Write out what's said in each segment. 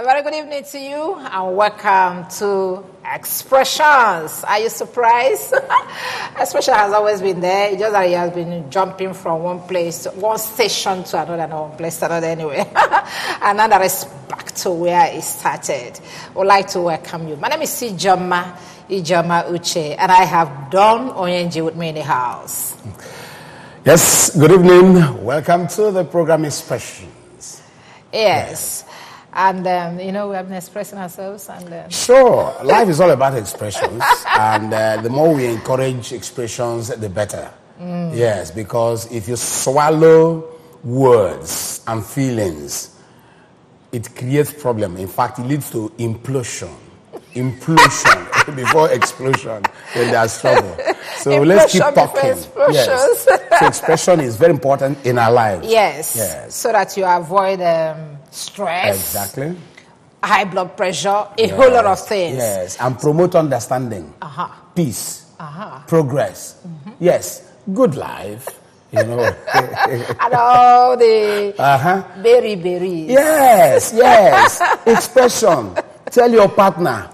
A very good evening to you and welcome to Expressions. Are you surprised? Expression has always been there. It's just that he has been jumping from one place, to one station to another, and one place to another anyway. And now that it's back to where it started. We'd like to welcome you. My name is Ijoma, Ijoma Uche, and I have Don Onyenji with me in the house. Yes, good evening. Welcome to the program Expressions. Yes. And, you know, we have been expressing ourselves. And Sure. Life is all about expressions. And the more we encourage expressions, the better. Mm. Yes, because if you swallow words and feelings, it creates problem. In fact, it leads to implosion. Implosion before explosion, then there's trouble. So implosion, let's keep talking. Yes. So expression is very important in our lives. Yes. Yes. So that you avoid stress. Exactly. High blood pressure, a yes. whole lot of things. Yes. And promote understanding, peace, progress. Mm-hmm. Yes. Good life. You know. And all the berries. Yes, yes. Expression. Tell your partner.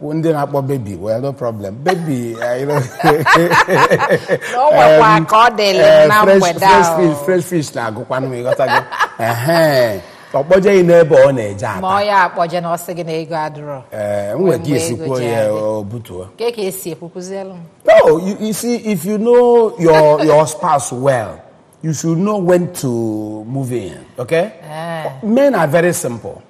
Ndị na-akpọ baby, well, no problem. Baby, you know. No, fresh fish na-agụkwanụ m, ịghọtago. Ọkpọje ị n'ebe ọ na-eje ata. Ma ọ ya akpọje na ọ sị gị na ego adịrọ. Nwere ka esi kwuo ya o butuo. Ka esi ekwukwuzielu m. No, you see, if you know your spouse well, you should know when to move in, okay? Men are very simple.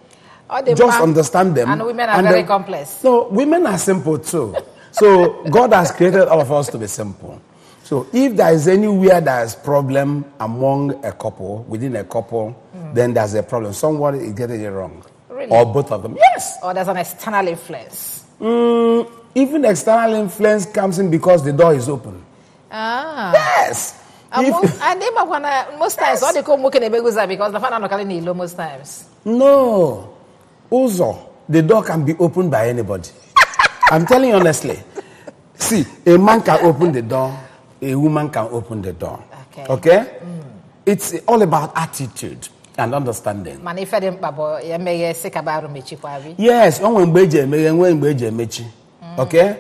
Just understand them. And women are very complex. No, women are simple too. So God has created all of us to be simple. So if there is anywhere there is problem among a couple, within a couple, then there's a problem. Someone is getting it wrong. Really? Or both of them. Yes. Or there's an external influence. Even external influence comes in because the door is open. Ah. Yes. And most times, all they call because the father most times. No. Also, the door can be opened by anybody. I'm telling you honestly. See, a man can open the door, a woman can open the door. Okay? Mm. It's all about attitude and understanding. Yes, okay?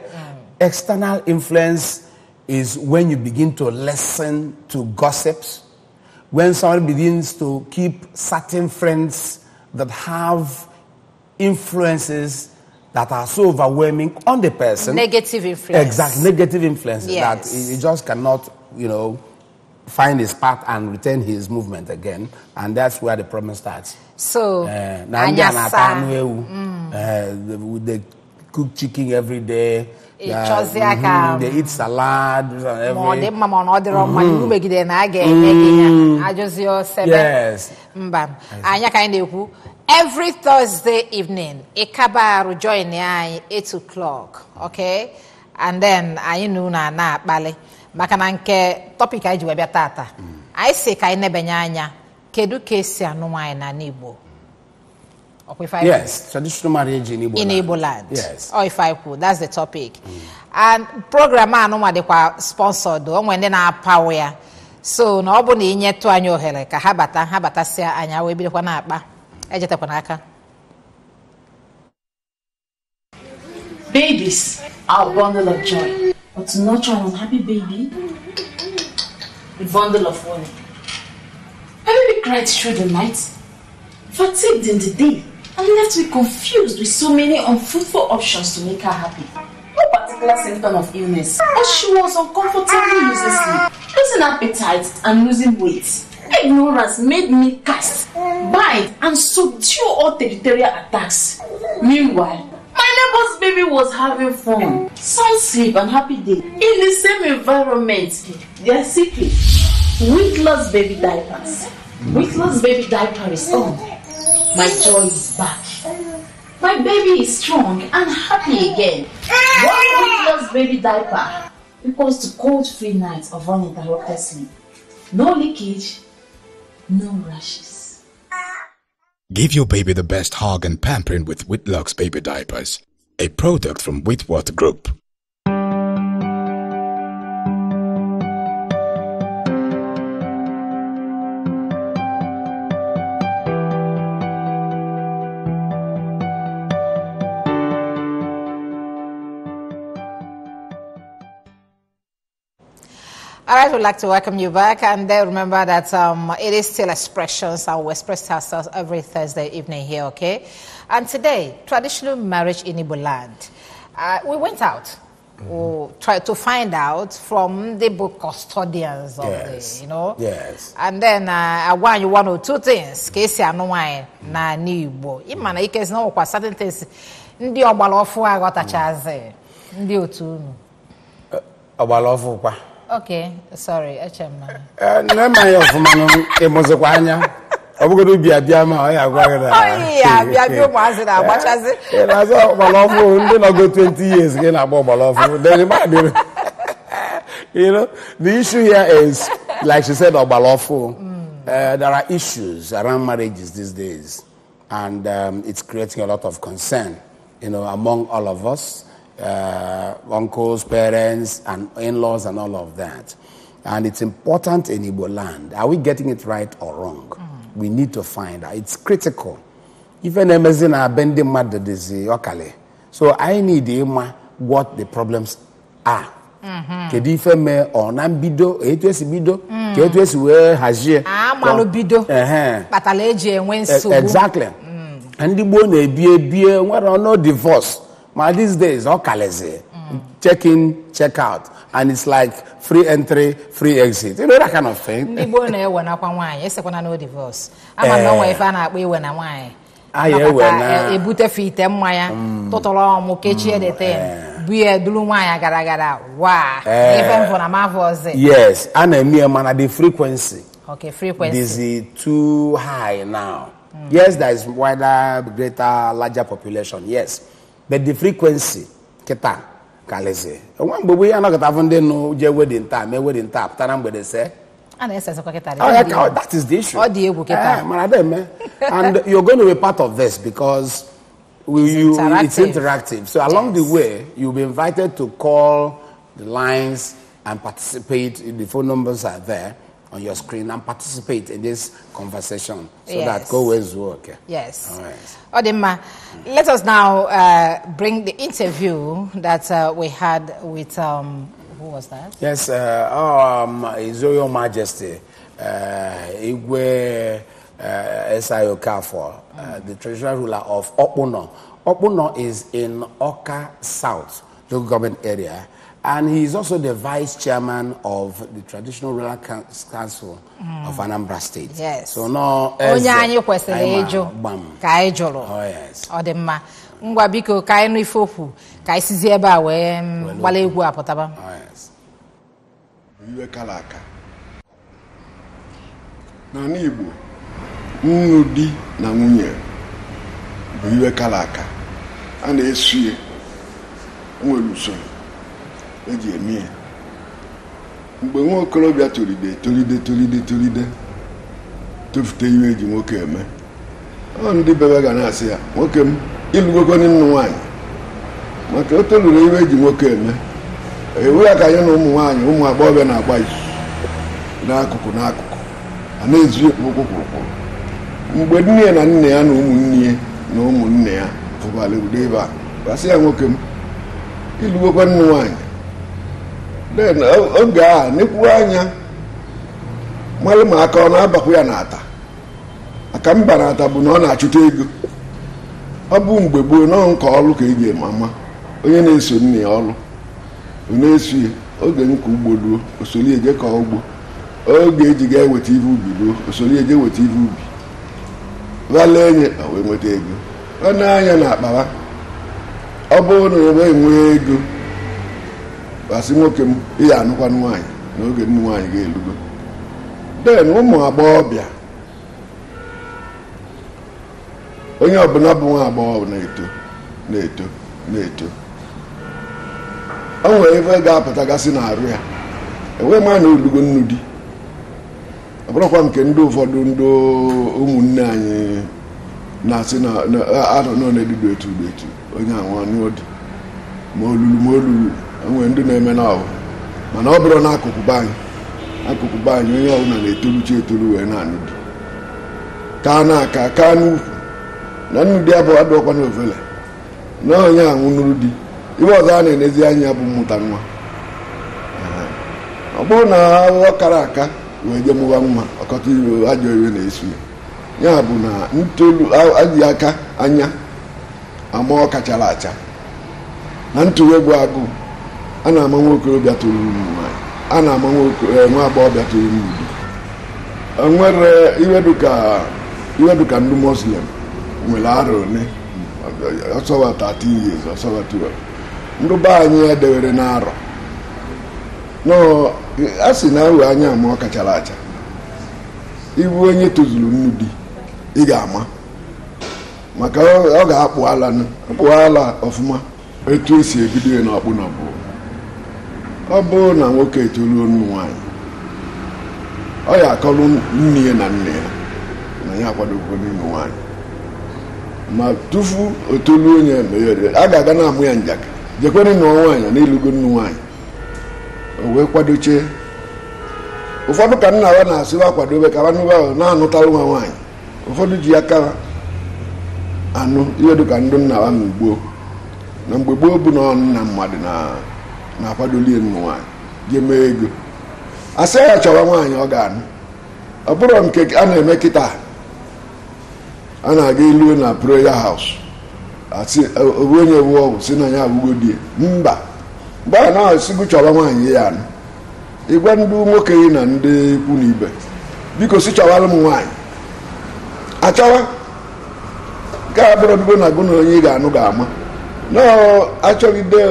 External influence is when you begin to listen to gossips, when someone begins to keep certain friends that have influences that are so overwhelming on the person. Negative influence. Exactly, negative influences. Yes. That he just cannot, you know, find his path and retain his movement again. And that's where the problem starts. So, they cook chicken every day. They eat salad. Yes. Every Thursday evening, Ikabaru join anyị 8 o'clock, okay? And then anyị nu na na-akpali maka na nke topic anyị ji wee bịa tata. Anyị sị ka anyị nebenye anya kedu ka esi anụ nwaanyị na Igbo. Yes, traditional marriage in Igbo land. In Igbo land. Yes. Or if I could, that's the topic. And program anụnwa dịkwa sponsored, o nwere ndị na-apawa ya. So na ọ bụ na inyetụ anyị ohere ka ha bata, ha batasịa anya wee bidokwa na-akpa. Babies are a bundle of joy, but to nurture an unhappy baby, a bundle of worry. My baby cried through the night, fatigued in the day, and left me confused with so many unfruitful options to make her happy. No particular symptom of illness, but she was uncomfortably losing sleep, losing appetite, and losing weight. Ignorance made me cast, bind, and subdue all territorial attacks. Meanwhile, my neighbor's baby was having fun, sound sleep, and happy day in the same environment. Their secret: Whitlock's baby diapers. Whitlock's baby diaper is on. My joy is back. My baby is strong and happy again. One Whitlock's baby diaper equals to cold-free nights of uninterrupted sleep. No leakage, no rashes. Give your baby the best hug and pampering with Whitlock's baby diapers, a product from Whitworth Group. All right, we'd like to welcome you back. And then remember that it is still Expressions, and we express ourselves every Thursday evening here, okay? And today, traditional marriage in Igbo land. We went out. We tried to find out from the book custodians of the, you know. Yes. And then I want you one or two things. Ka esi anụ nwaanyị na Igbo. Ịma na ike na ọkwa certain things ndị ọgbara ọfụ aghọtachazi ndị otu unu. Ọgbara ọfụ kwa. Okay, sorry, eche m na. Nne ya ọfụma ịmụzikwa anya. Ọ bụgodu ubi abịa ma ọ ya agwa gị na. Oyi ya abịa bịa ụmụazị na-agbachazi. Ị na-azụ ọgbara ọfụ ndị nọgo 20 years gị na-agba ọgbara ọfụ. Then you know, the issue here is, like she said, ọgbara ọfụ. There are issues around marriages these days, and it's creating a lot of concern, you know, among all of us, uncles, parents, and in-laws, and all of that. And it's important in Igbo land. Are we getting it right or wrong? We need to find out. It's critical. Even emezi na bendi mmadụ dịzi ọkali. So I need ịma what the problems are. Kedu ife mee ọ na mbido, etu esi bido, ka etu esi wee hazie. Amalụ bido. Kpatara eji enwe nsogbu. Exactly. Ndị gboo na-ebi ebie nwere no divorce. Ma these days, ọ kalịzi. Check in, check out. And it's like free entry, free exit. You know, that kind of thing. Ndị gboo na-ewenakwa nwaanyị, esekwana no divorce. Ama na onwe ife a na-akpọ iwe na nwaanyị. Ebutefe ite mmanya, tụtụrụ ọmụ, kechie the thing. Buye duru nwaanyị gara gara. Waa. Ife mfụ na mafọ ọzọ. Yes, a na-eme mana the frequency. Okay, frequency. Is too high now. Yes, there is wider, greater, larger population, yes. But the frequency, kita, kalezi. Nwa mgbe gboo ya anọkọta afọ ndị nụ jee wedding taa, mee wedding taa, pụta na mgbede se. A na-esezikwa kịta. Oh, yeah, that is the issue. Ọ dị egwu kịta. Mana dị eme. And you're going to be part of this because it's interactive. So along the way, you'll be invited to call the lines and participate. The phone numbers are there on your screen, and participate in this conversation so that go where's work. Yes. All right. Odima, let us now bring the interview that we had with, who was that? Yes, His Royal Majesty, Igwe S.I. Okafor, the traditional ruler of Okpuno. Okpuno is in Oka South, local government area. And he is also the vice chairman of the Traditional Rural Council of Anambra State. Yes. So no. Onye anyị kwesịrị ịjụ ka anyị jụrụ. Oh yes. Ọ dị mma. Ngwa biko ka anyị nụ ife okwu ka anyị sizi ebe a wee gbala egwu apụtaba. Oh yes. Iwe kara aka. N'ala Igbo, nnu di na nwunye bụ iwe kara aka. A na-esu ya nwere usoro eji eme ya. Mgbe nwa okorobịa tolide tofute iwe eji nwoke eme, ọ ndị bebe ga na-asị ya, nwoke m ịlụgokwa nnu nwaanyị, maka o toluru iwe eji nwoke eme. Ewere ka anyị na ụmụ nwaanyị ụmụ agbọghọbịa na-agba izu n'akụkụ n'akụkụ, a na-ezu ekpokwu kwụrụkwụrụ. Mgbe nne ya na nna ya na ụmụnne ya na ụmụnne ya fụbara udo ebe a, basị ya, nwoke m ịlụgokwa nnu nwaanyị. Then oge a nekwu anya mmalụ ma aka ọ na-abakwu ya n'ata. Aka mba na-ata bụ na ọ na-achụta ego. Ọ bụ mgbe gboo nọọ nke ọlụ ka eji eme ama. Onye na-eso nne ya ọlụ ọ na-eso ya. Oge nke ugbo ruo, osoli eje kọọ ugbo. Oge eji ga eweta ife ubi ruo, osoli eje weta ife ubi. Valee nye o wee nweta ego. Ọ na-anya na akpara. Ọ bụrụ na ebe enwee ego, asị nwoke m ị ya anụkwa nwaanyị n'oge nnu nwaanyị ga-elugo. Then ụmụ agbọghọbịa, onye ọbụla bụ nwa agbọghọ na-eto na-eto na-eto, o nwere ebe ga-apụtagasị n'arụ ya, enwee ma na olugo nnu di. Ọ bụrụkwa nke ndị ụfọdụ ndị ụmụnne anyị na-asị na anọ nọ na-edudu etu etu onye anwụ anụ dị ma olulu ma olulu. Enwere ndị na-eme na ọhụ, mana ọ bụrụ n'akụkụ be anyị, akụkụ be anyị onye ọbụla na-etoluchi etolu wee na-anụ di ka na-aka ka n'ukwu na nnu di abụọ adịọkwa n'ofele na onye anwụ nụrụ di. Ibe ọzọ a na-enezi anya bụ mmụta nwa. Ọ bụrụ na ọ kara aka wee jee mụba nwa, ọkọta iwe ajọ iwe na-eso ya. Ya bụ na ntolu aji aka anya ama ọ kachara acha na ntụwe bụ agụụ. A na-ama nwa okorobịa toro ụmụ nwaanyị, a na-ama nwa agbọghọbịa toro n'udo. Nwere iwe dịka ndị Muslim nwere arọ ole, ọsọwa 13 years, ọsọwa 12. Ndị be anyị edewere n'arọ a sị na awe anya ama ọ kachara acha. Ibu onye tozuru nnu di, ị ga-ama maka ọ ga-akpụ ala, akpụ ala ọfụma. Etu esi ebido ya n'ọkpụ na bụ ọ bụrụ na nwoke etoruo nnu nwaanyị, ọ ya akọrọ nne ya na nne ya na ya akwadokwo n'ịnụ nwaanyị. Ma tufu o toluo onye a ga-aga na-amụ ya njakịrị, jekwere nụọ nwaanyị na ịlụgo nnu nwaanyị, o wee kwadochie. Ụfọdụ ka nna ya na-asịwa kwadobe ka nụba ahụ na-anụtalụ nwa nwaanyị. Ụfọdụ ji aka anụ ihe dịka ndị nna ha mgbe gboo. Na mgbe gboo bụ na nna mmadụ na-akwadolie nnu nwaanyị jee mee ego, asị ya chọwa nwaanyị ọ ga-anụ. Ọ bụrụ nke a na-eme kịta, a na-aga elu na prayer house, asị onye wu ọgwụ si na ya abụgo di. Mba, mgbe a na-asịgo chọwa nwaanyị ya anụ, ịgwa ndị nwoke gị na ndị ikwu na ibe, biko si chọwara m nwaanyị. Achọwa nke a bụrụ bigo na gụ na onye ị ga-anụ ga-ama na achọgide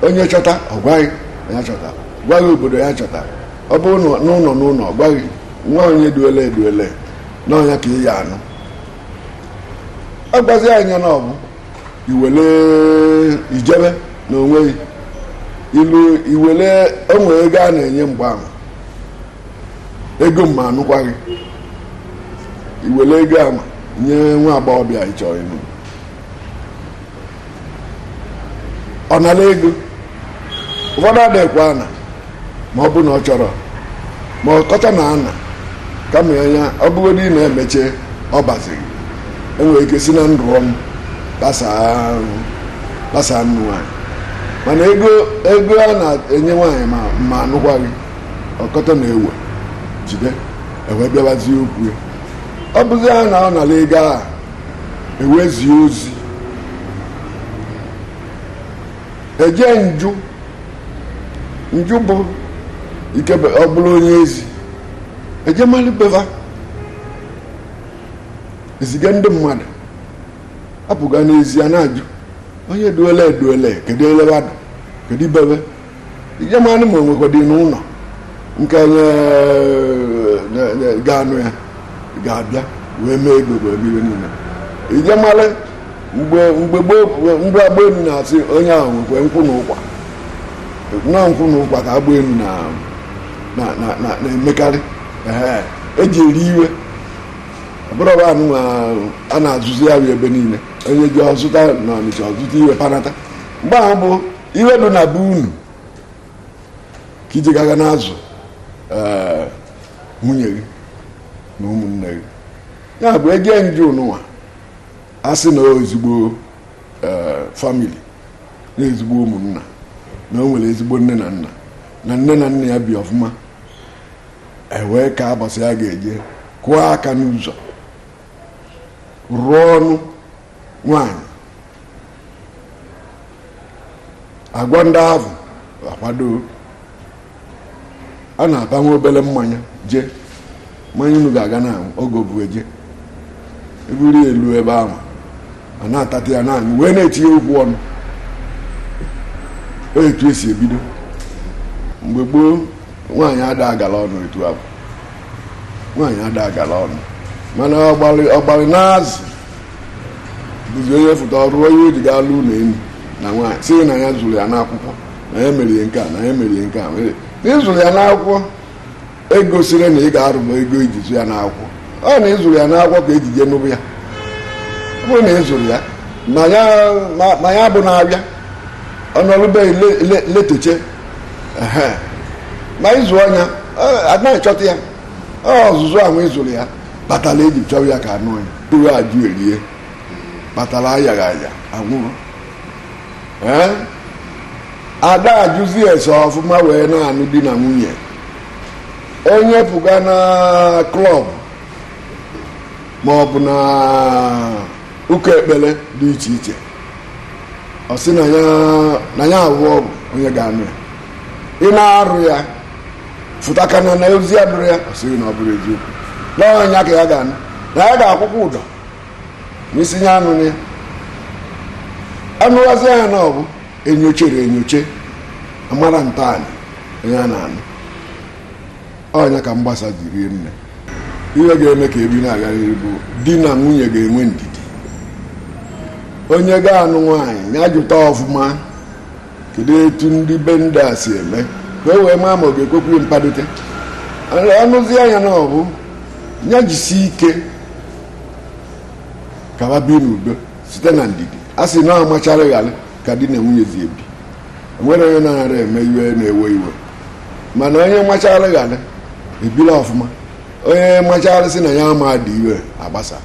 onye chọta, ọ gwaghị ya chọta, gwaghị obodo ya chọta. Ọ bụrụ n'ụlọ n'ụlọ, ọ gwaghị nwa onye duele eduele n'ọnya ka ị ya anụ. Ọ gwazi anya na ọ bụ iwele ijebe na onwe gị ilu iwele onwe ego a na-enye mgbe ahụ, ego mma anụkwa gị, iwele ego ama nye nwa agbọghọbịa ị chọrọ ịnụ. Ọ nara ego ụfọdụ adịghịkwa ana, ma ọ bụ na ọ chọrọ, ma ọ kọta na ana kama ya ọ bụgodị na emeche ọ baziri, enwere ike si na ndụ ọnụ gbasaa nnu nwaanyị. Mana ego a na-enye nwaanyị ma anụkwa gị, ọkọta na-ewe jide ewee bịabazie okwu ya. Ọ bụzi ha na ọ nara ego a ewezie ozi eje nju. Nju bụ ike ọ bụrụ onye ezi eje malibeva eziga ndị mmadụ apụga n'ezi a na-ajụ onye duele eduele, kedu elebadụ, kedu ibebe ije manụ ma onwekwado n'ụlọ nke onye ga-anụ ya ga-abịa wee mee ego wee biwe niile. Ije malụ mgbe gboo ndị agba elu na-asị onye ahụ nwekwe nkwụ na ụkwa, nọọ nkwụ na ụkwa ka agba elu na-emekarị. Eji eri iwe ọbụrụba anụ a na-azụzi ya ebe niile, onye ji ọzụta na Ọnịcha ọzụta iwe panata. Mgbe ahụ bụ iwe dị na be unu ka iji gaga na-azụ nwunye gị na ụmụnne gị. Ya bụ eje nju n'ụwa a sị na ezigbo famili na ezigbo ụmụnna na o nwere ezigbo nne na nna na nne na nna ya bi ọfụma, ewee ka abọsị ya ga-eje kụọ aka n'ụzọ rụọ ọnụ nwaanyị, agwa ndị ahụ akwado. A na-abanwe obere mmanya jee mmanya unu ga-aga na oge obu eje eburu elu ebe ahụ a na-atata ya na-aṅụ wee na-etinye okwu ọnụ. Etu esi ebido mgbe gboo, nwaanyị ada agala ọnụ etu ahụ, nwaanyị ada agala ọnụ, mana ọgbalị na-azụ bụzi onye fụta ọrụ onye o ji gaa lụ ụlọ enyi na nwaanyị sị na ya zụrụ ya n'akwụkwọ, na ya merie nke a, na ya merie nke a, na ịzụrụ ya n'akwụkwọ egosiri na ị ga-arụba ego iji zụ ya n'akwụkwọ. Ọ na ịzụrụ ya n'akwụkwọ ka ejije n'ụbụ ya. Ọ bụrụ na ịzụrụ ya ma ya bụ na-abịa ọnọrụbeghị letoche ma ịzụ ọnya anaghị chọta ya. Ọzụzụ ahụ ịzụrụ ya kpatara eji chọrọ ya ka anụ ya uru ajụ erie, kpatara ayaghị aya anwụrụ. Ee, Ada ajụzi ese ọfụma wee na-anụ di na nwunye. Onye pụga na klọb ma ọ bụ na ụka ekpere dị iche iche, ọ sị na ya abụọ ọgwụ onye ga-anụ ya. Ị na-arụ ya fụtakana na ozi ya dụrụ ya, ọ sịghị na ọ bụrụ eziokwu na ọnya ka ya ga-anụ, na ya ga-akwụkwọ ụdọ n'isi ya anụ ya. Anụwazi ya na ọ bụ enyochere enyoche amara ntọala onye a na-anụ. Ọnya ka mgbasa ji rie nne. Ihe ga-eme ka ebi na-aga n'ihu bụ di na nwunye ga-enwe ndidi. Onye ga-anụ nwaanyị ya jụta ọfụma kedu etu ndị be ndị a si eme ka e wee maa ma ọ ga-ekwekwu mkpadote. Ọnụzi anya na ọ bụ ya jisi ike ka bi n'udo site na ndidi. A sị na amachara ghara ka di na nwunye si ebi. Enwere onye na-ara eme iwe na-ewe iwe, mana onye machara ghara ebila ọfụma. Onye machara sị na ya ama dị iwe agbasa.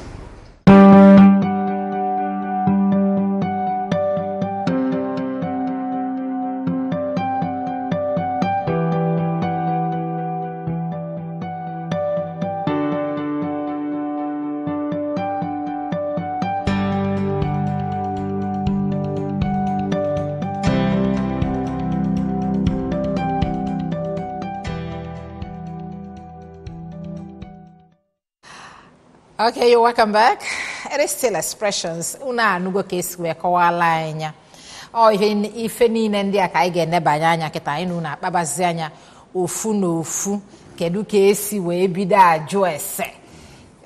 Okay, you're welcome back. It is still Expressions. Una anụgo ka esi wee kọwala anya. Ọ ife niile ndị a ka anyị ga-enebanye anya kịta anyị na unu akpabazi anya ofu na ofu. Kedu ka esi wee bido ajụ ese?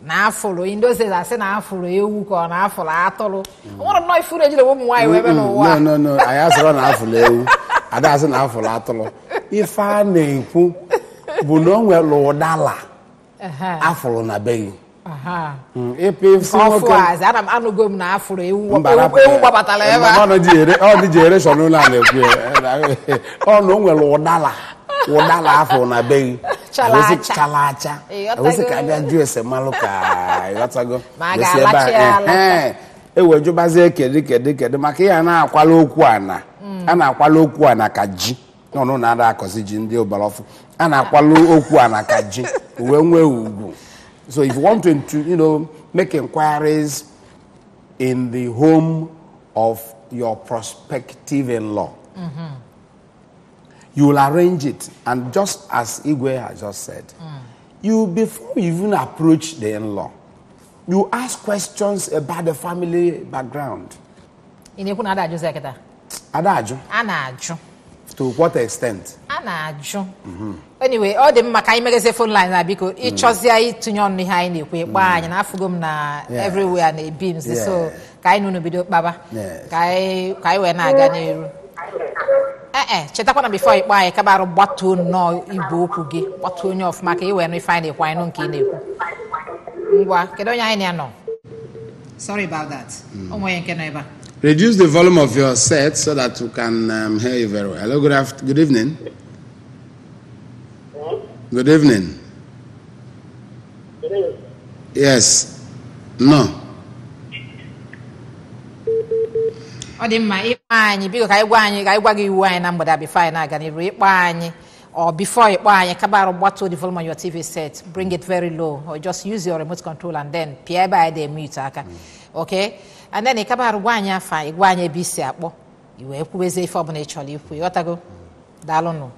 Na afụrụ ndị asị na afụrụ ewu ka ọ na afụrụ atụrụ. O nwere nnọọ ifuru ejiri ụmụ nwaanyị wee bịa n'ụwa. No, no, no. Anyị asịrọ na afụrụ ewu. Ada asị na afụrụ atụrụ. Ife a na-ekwu bụ na o nwere ụdala afụrụ na be gị. Anụgo m na afụrụ ewu gbabatara ebe a. Ọ dị jenereshọn ụlọ a na-ekwu ọ na o nwere ụdala afụrụ na be gị chala acha ewesị ka abịa jụ ese malụ ka ịghọtago ewe jụbazie kedu kedu kedu maka ihe a na-akwala okwu ana a na-akwala okwu ana ka ji n'ọnụ na-ada akọzi ji ndị ụbara ọfụ a na-akwala okwu ana ka ji wee nwee ugwu. So if you want to, you know, make inquiries in the home of your prospective in-law, you will arrange it. And just as Igwe has just said, you, before you even approach the in-law, you ask questions about the family background. Adaju. Anaju. To what extent? Anaju. Anyway, ọ dị mma ka anyị megezie phone line na biko ịchọzie ịtụnye ọnụ ihe anyị na-ekwu ịkpọ anyị na afụgo m na everywhere na beams so ka anyị nunu bido kpaba ka anyị wee na-aga n'iru. Chetakwa na before ịkpọ anyị kabarụ gbatuo nnọọ igwe okwu gị gbatuo onye ọfụma ka ị wee nụ ife anyị na-ekwu anyị nụ nke ị na-ekwu. Ngwa, kedu onye anyị na-anọ? Sorry about that. O nwere nke nọ ebe a. Reduce the volume of your set so that we can hear you very well. Hello, good evening. Good evening. Yes. No. Ọ dị mma ịkpọ anyị biko ka anyị gwa anyị ka anyị gwa gị iwu anyị na mgbede a before anyị na-aga n'iru ịkpọ anyị or before ịkpọ anyị kabarụ gbatuo the volume on your TV set, bring it very low or just use your remote control and then pịa ebe anyị dị mute aka. Okay? And then ịkabarụ gwa anyị afa ịgwa anyị ebe isi akpọ i wee kwubezie ife ọbụla ị chọrọ ikwu ịghọtago. Daalụnụ.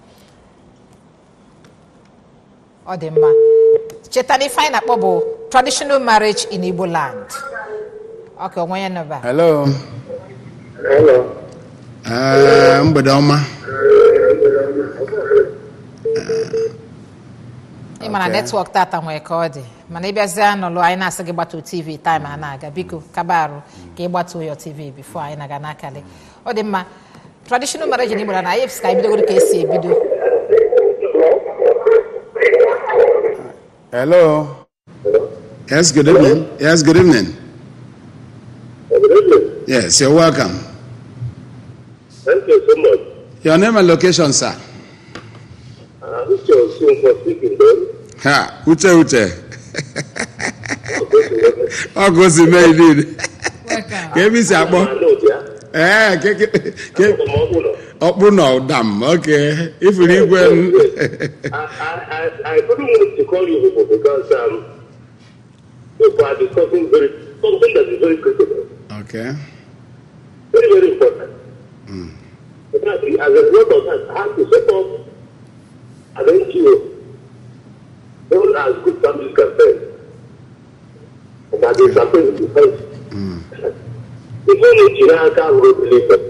Ọ dị mma. Cheta na ife anyị na-akpọ bụ traditional marriage in Igbo land. Okay, onwe ya nọba. Hello. Hello. Mgbede ọma. Ị ma na netwọk tata nwere ka ọ dị mana ịbịazie nọlụ anyị na-asị gị gbatuo TV time a na-aga biko kabarụ ka ị gbatuo your TV before anyị na-aga n'akalị. Ọ dị mma. Traditional marriage in Igbo land anyị ka anyị bidogoro ka esi ebido. Hello. Yes, good evening. Yes, good evening. Good evening. Yes, you're welcome. Thank you so much. Your name and location, sir. Uche Osunko speaking. Ha, Uche Uche. Ọ gosi me indeed. Ka ebe isi akpọ? Ee, ke Okpuno Dam. Okay. If you Yes, yes. I couldn't wait to call you people because people are discussing something that is very critical. Okay. Very, very important. Because as a result of that, I had to set up an NGO known as Good Families Campaign. That is campaign to defense. If only Chinaka will believe it.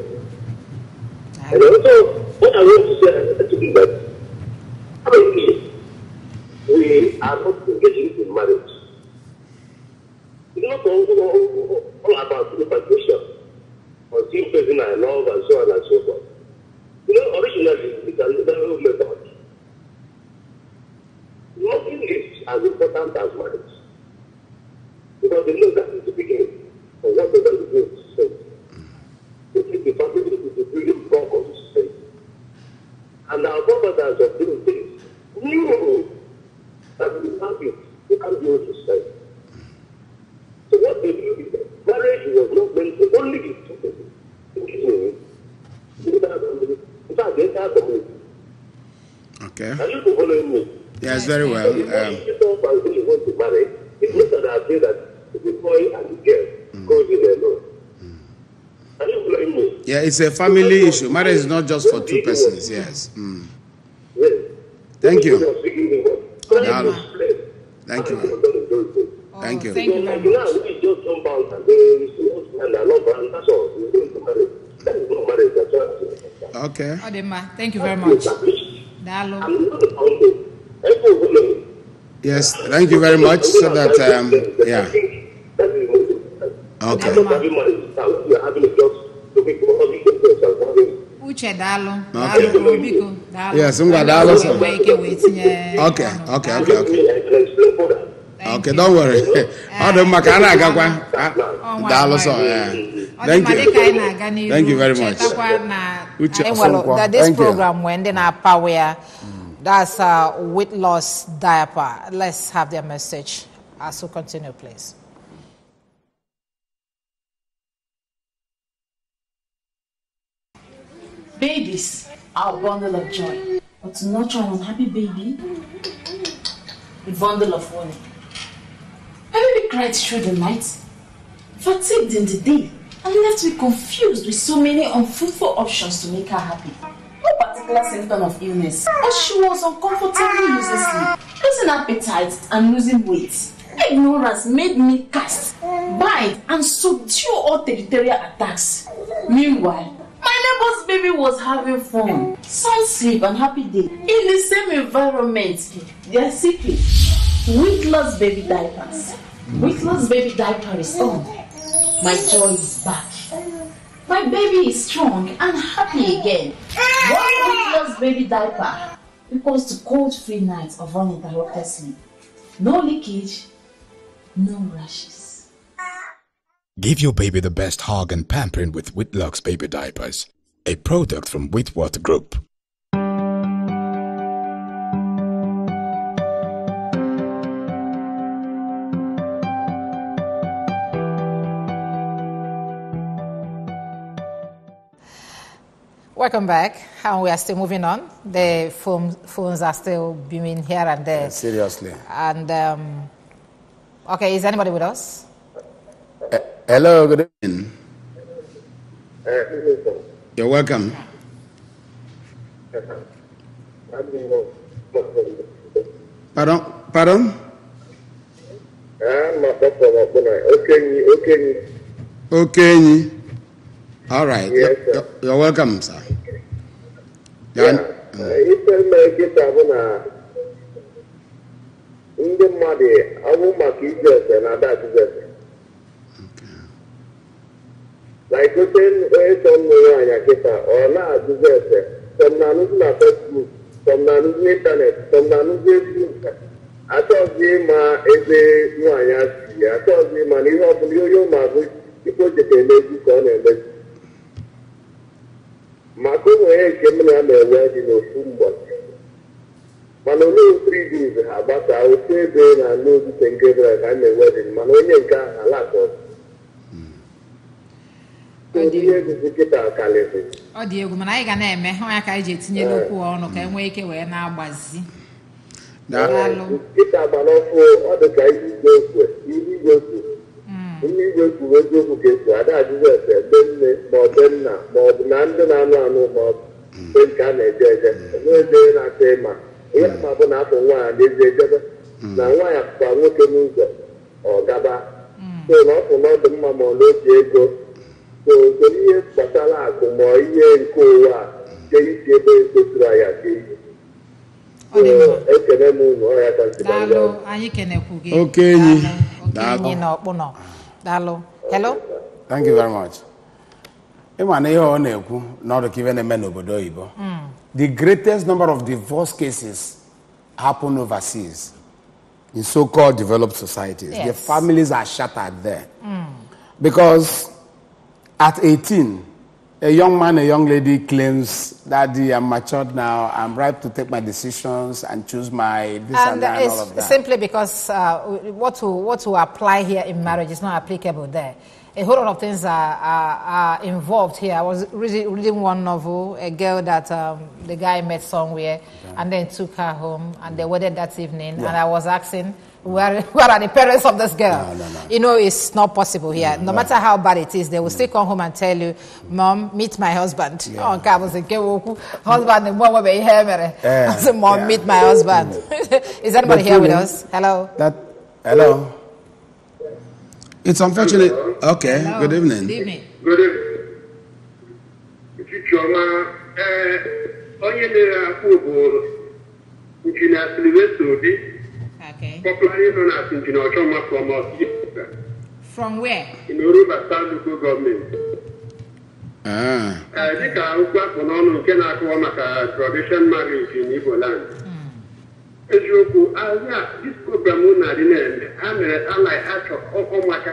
And also, what I want to say to be that currently we are not engaging in marriage. It's not all about infatuation or seeing person I love and so on and so forth. You know, originally, it's a liberal method. Nothing is as important as marriage. Because they know that is the beginning of whatever you do to society. They think the family is the building block of the society. And our forefathers of those days knew that without it, you can't build society. So what they knew is that marriage was not meant to only be two people. In fact, the entire community. Okay. Are you following me? Yes, very well. If you don't really want to marry, it's not that I say that the boy and the girl goes in alone. Are you following me? Yeah, it's a family issue. Marriage is not just for two persons. Yes. Yes. Thank you. Thank you. Thank you. Thank you very much. We just jump out and they see us and I love and that's all. We don't marry. That is not marriage. That's all. Okay. Odema, thank you very much. Dalo. Yes, thank you very much. So that yeah. Okay. Uche dalo. Okay. Dalo, dalo. Yes, ngwa dalo sir. Okay, okay, okay, okay. Okay, don't worry. Ọ dị mma ka a na-agakwa. Daalụ sọ. Thank you. Thank you very much. Uche Okonkwo. This program when they na power, that's weight loss diaper. Let's have their message as we continue, please. Babies are a bundle of joy, but to nurture an unhappy baby, a bundle of worry. My baby cried through the night, fatigued in the day, and left me confused with so many unfruitful options to make her happy. No particular symptom of illness, but she was uncomfortably losing sleep, losing appetite, and losing weight. Ignorance made me cast, bind, and subdue all territorial attacks. Meanwhile, my neighbor's baby was having fun, sound sleep and happy day in the same environment. Their secret: weight loss baby diapers. Weight loss baby diaper is on. My joy is back. My baby is strong and happy again. One weight loss baby diaper equals to cold-free nights of uninterrupted sleep. No leakage, no rashes. Give your baby the best hug and pampering with Whitlocks Baby Diapers, a product from Whitworth Group. Welcome back, and we are still moving on. The phones are still beaming here and there. Yeah, seriously. And, okay, is anybody with us? Hello, good evening. You're welcome. Pardon? Pardon? Okay. All right. Yes, sir. You're welcome, sir. Yeah. Like some na Facebook, some na internet, some na achọghị ịma ebe nwaanyị si, achọghị ịma na ihe ọbụla ihe ụmụazụ ikpe o jete emezi ka ọ na-emezi. Maka ụmụ ya nke m na na-enwe dị n'ofu ụbọchị. Mana olee 3 days ha gbasaa otu ebe na n'obi St. Gabriel ka a na-enwe dị, mana onye nke ahụ alakọ. Ihe egwuzi kịta karịrị. Ọ dị egwu, mana anyị ga na-eme ọ ya ka anyị ji etinye n'okwu ọnụ ka e nwee ike wee na-agbazi. Kịta gbara ọfụ, ọ dị ka ihe igwe ekwe, ihe igwe kwuru eziokwu ka esi ada ajụjụ ese be nne ma ọ be nna ma ọ bụ na ndị na-anụ anụ ma ọ bụ nke a na-eje eje n'eze na-achọ ịma ihe ma bụ na afọ nwaanyị na-ezi ejebe na nwaanyị pụkwa nwoke n'ụzọ ọ gaba so na ọ pụ na ọ dị mma ma ọ na oji ego so so ihe gbasara akụ ma ihe nke ụwa a jee isi ebe kwesịrị ya jee isi. Ekene m unu ọya ka Daalụ, anyị kenekwu gị. Oke enyi. Oke enyi na ọkpụnọ. Daalụ. Hello. Thank you very much. Ịma na ihe ọ na-ekwu n'ọdụ ka ife na-eme n'obodo oyibo. The greatest number of divorce cases happen overseas in so-called developed societies. Yes. The families are shattered there. Because at 18, a young man, a young lady claims, "Daddy, I'm matured now, I'm ripe to take my decisions and choose my this and that," and all of that. Simply because what to apply here in marriage is not applicable there. A whole lot of things are involved here. I was reading one novel, a girl that the guy met somewhere and then took her home and they wedded that evening. And I was asking, where are the parents of this girl? No. You know, it's not possible here. No matter how bad it is, they will still come home and tell you, "Mom, meet my husband." Yeah. Oh, God, husband, Mom, meet my husband. Is anybody here with us? Hello? Hello. It's unfortunate. Okay, hello. Good evening. Good evening. Good evening. Okay. Popularly known as Engineer Ochoma from Osija. From where? In Yoruba South Local Government. Dịka okwu akpụ n'ọnụ nke na-akọwa maka tradition marriage in Igbo land. Eziokwu, ahịa this program na-adị na-eme, ha mere alai achọ ụmụaka.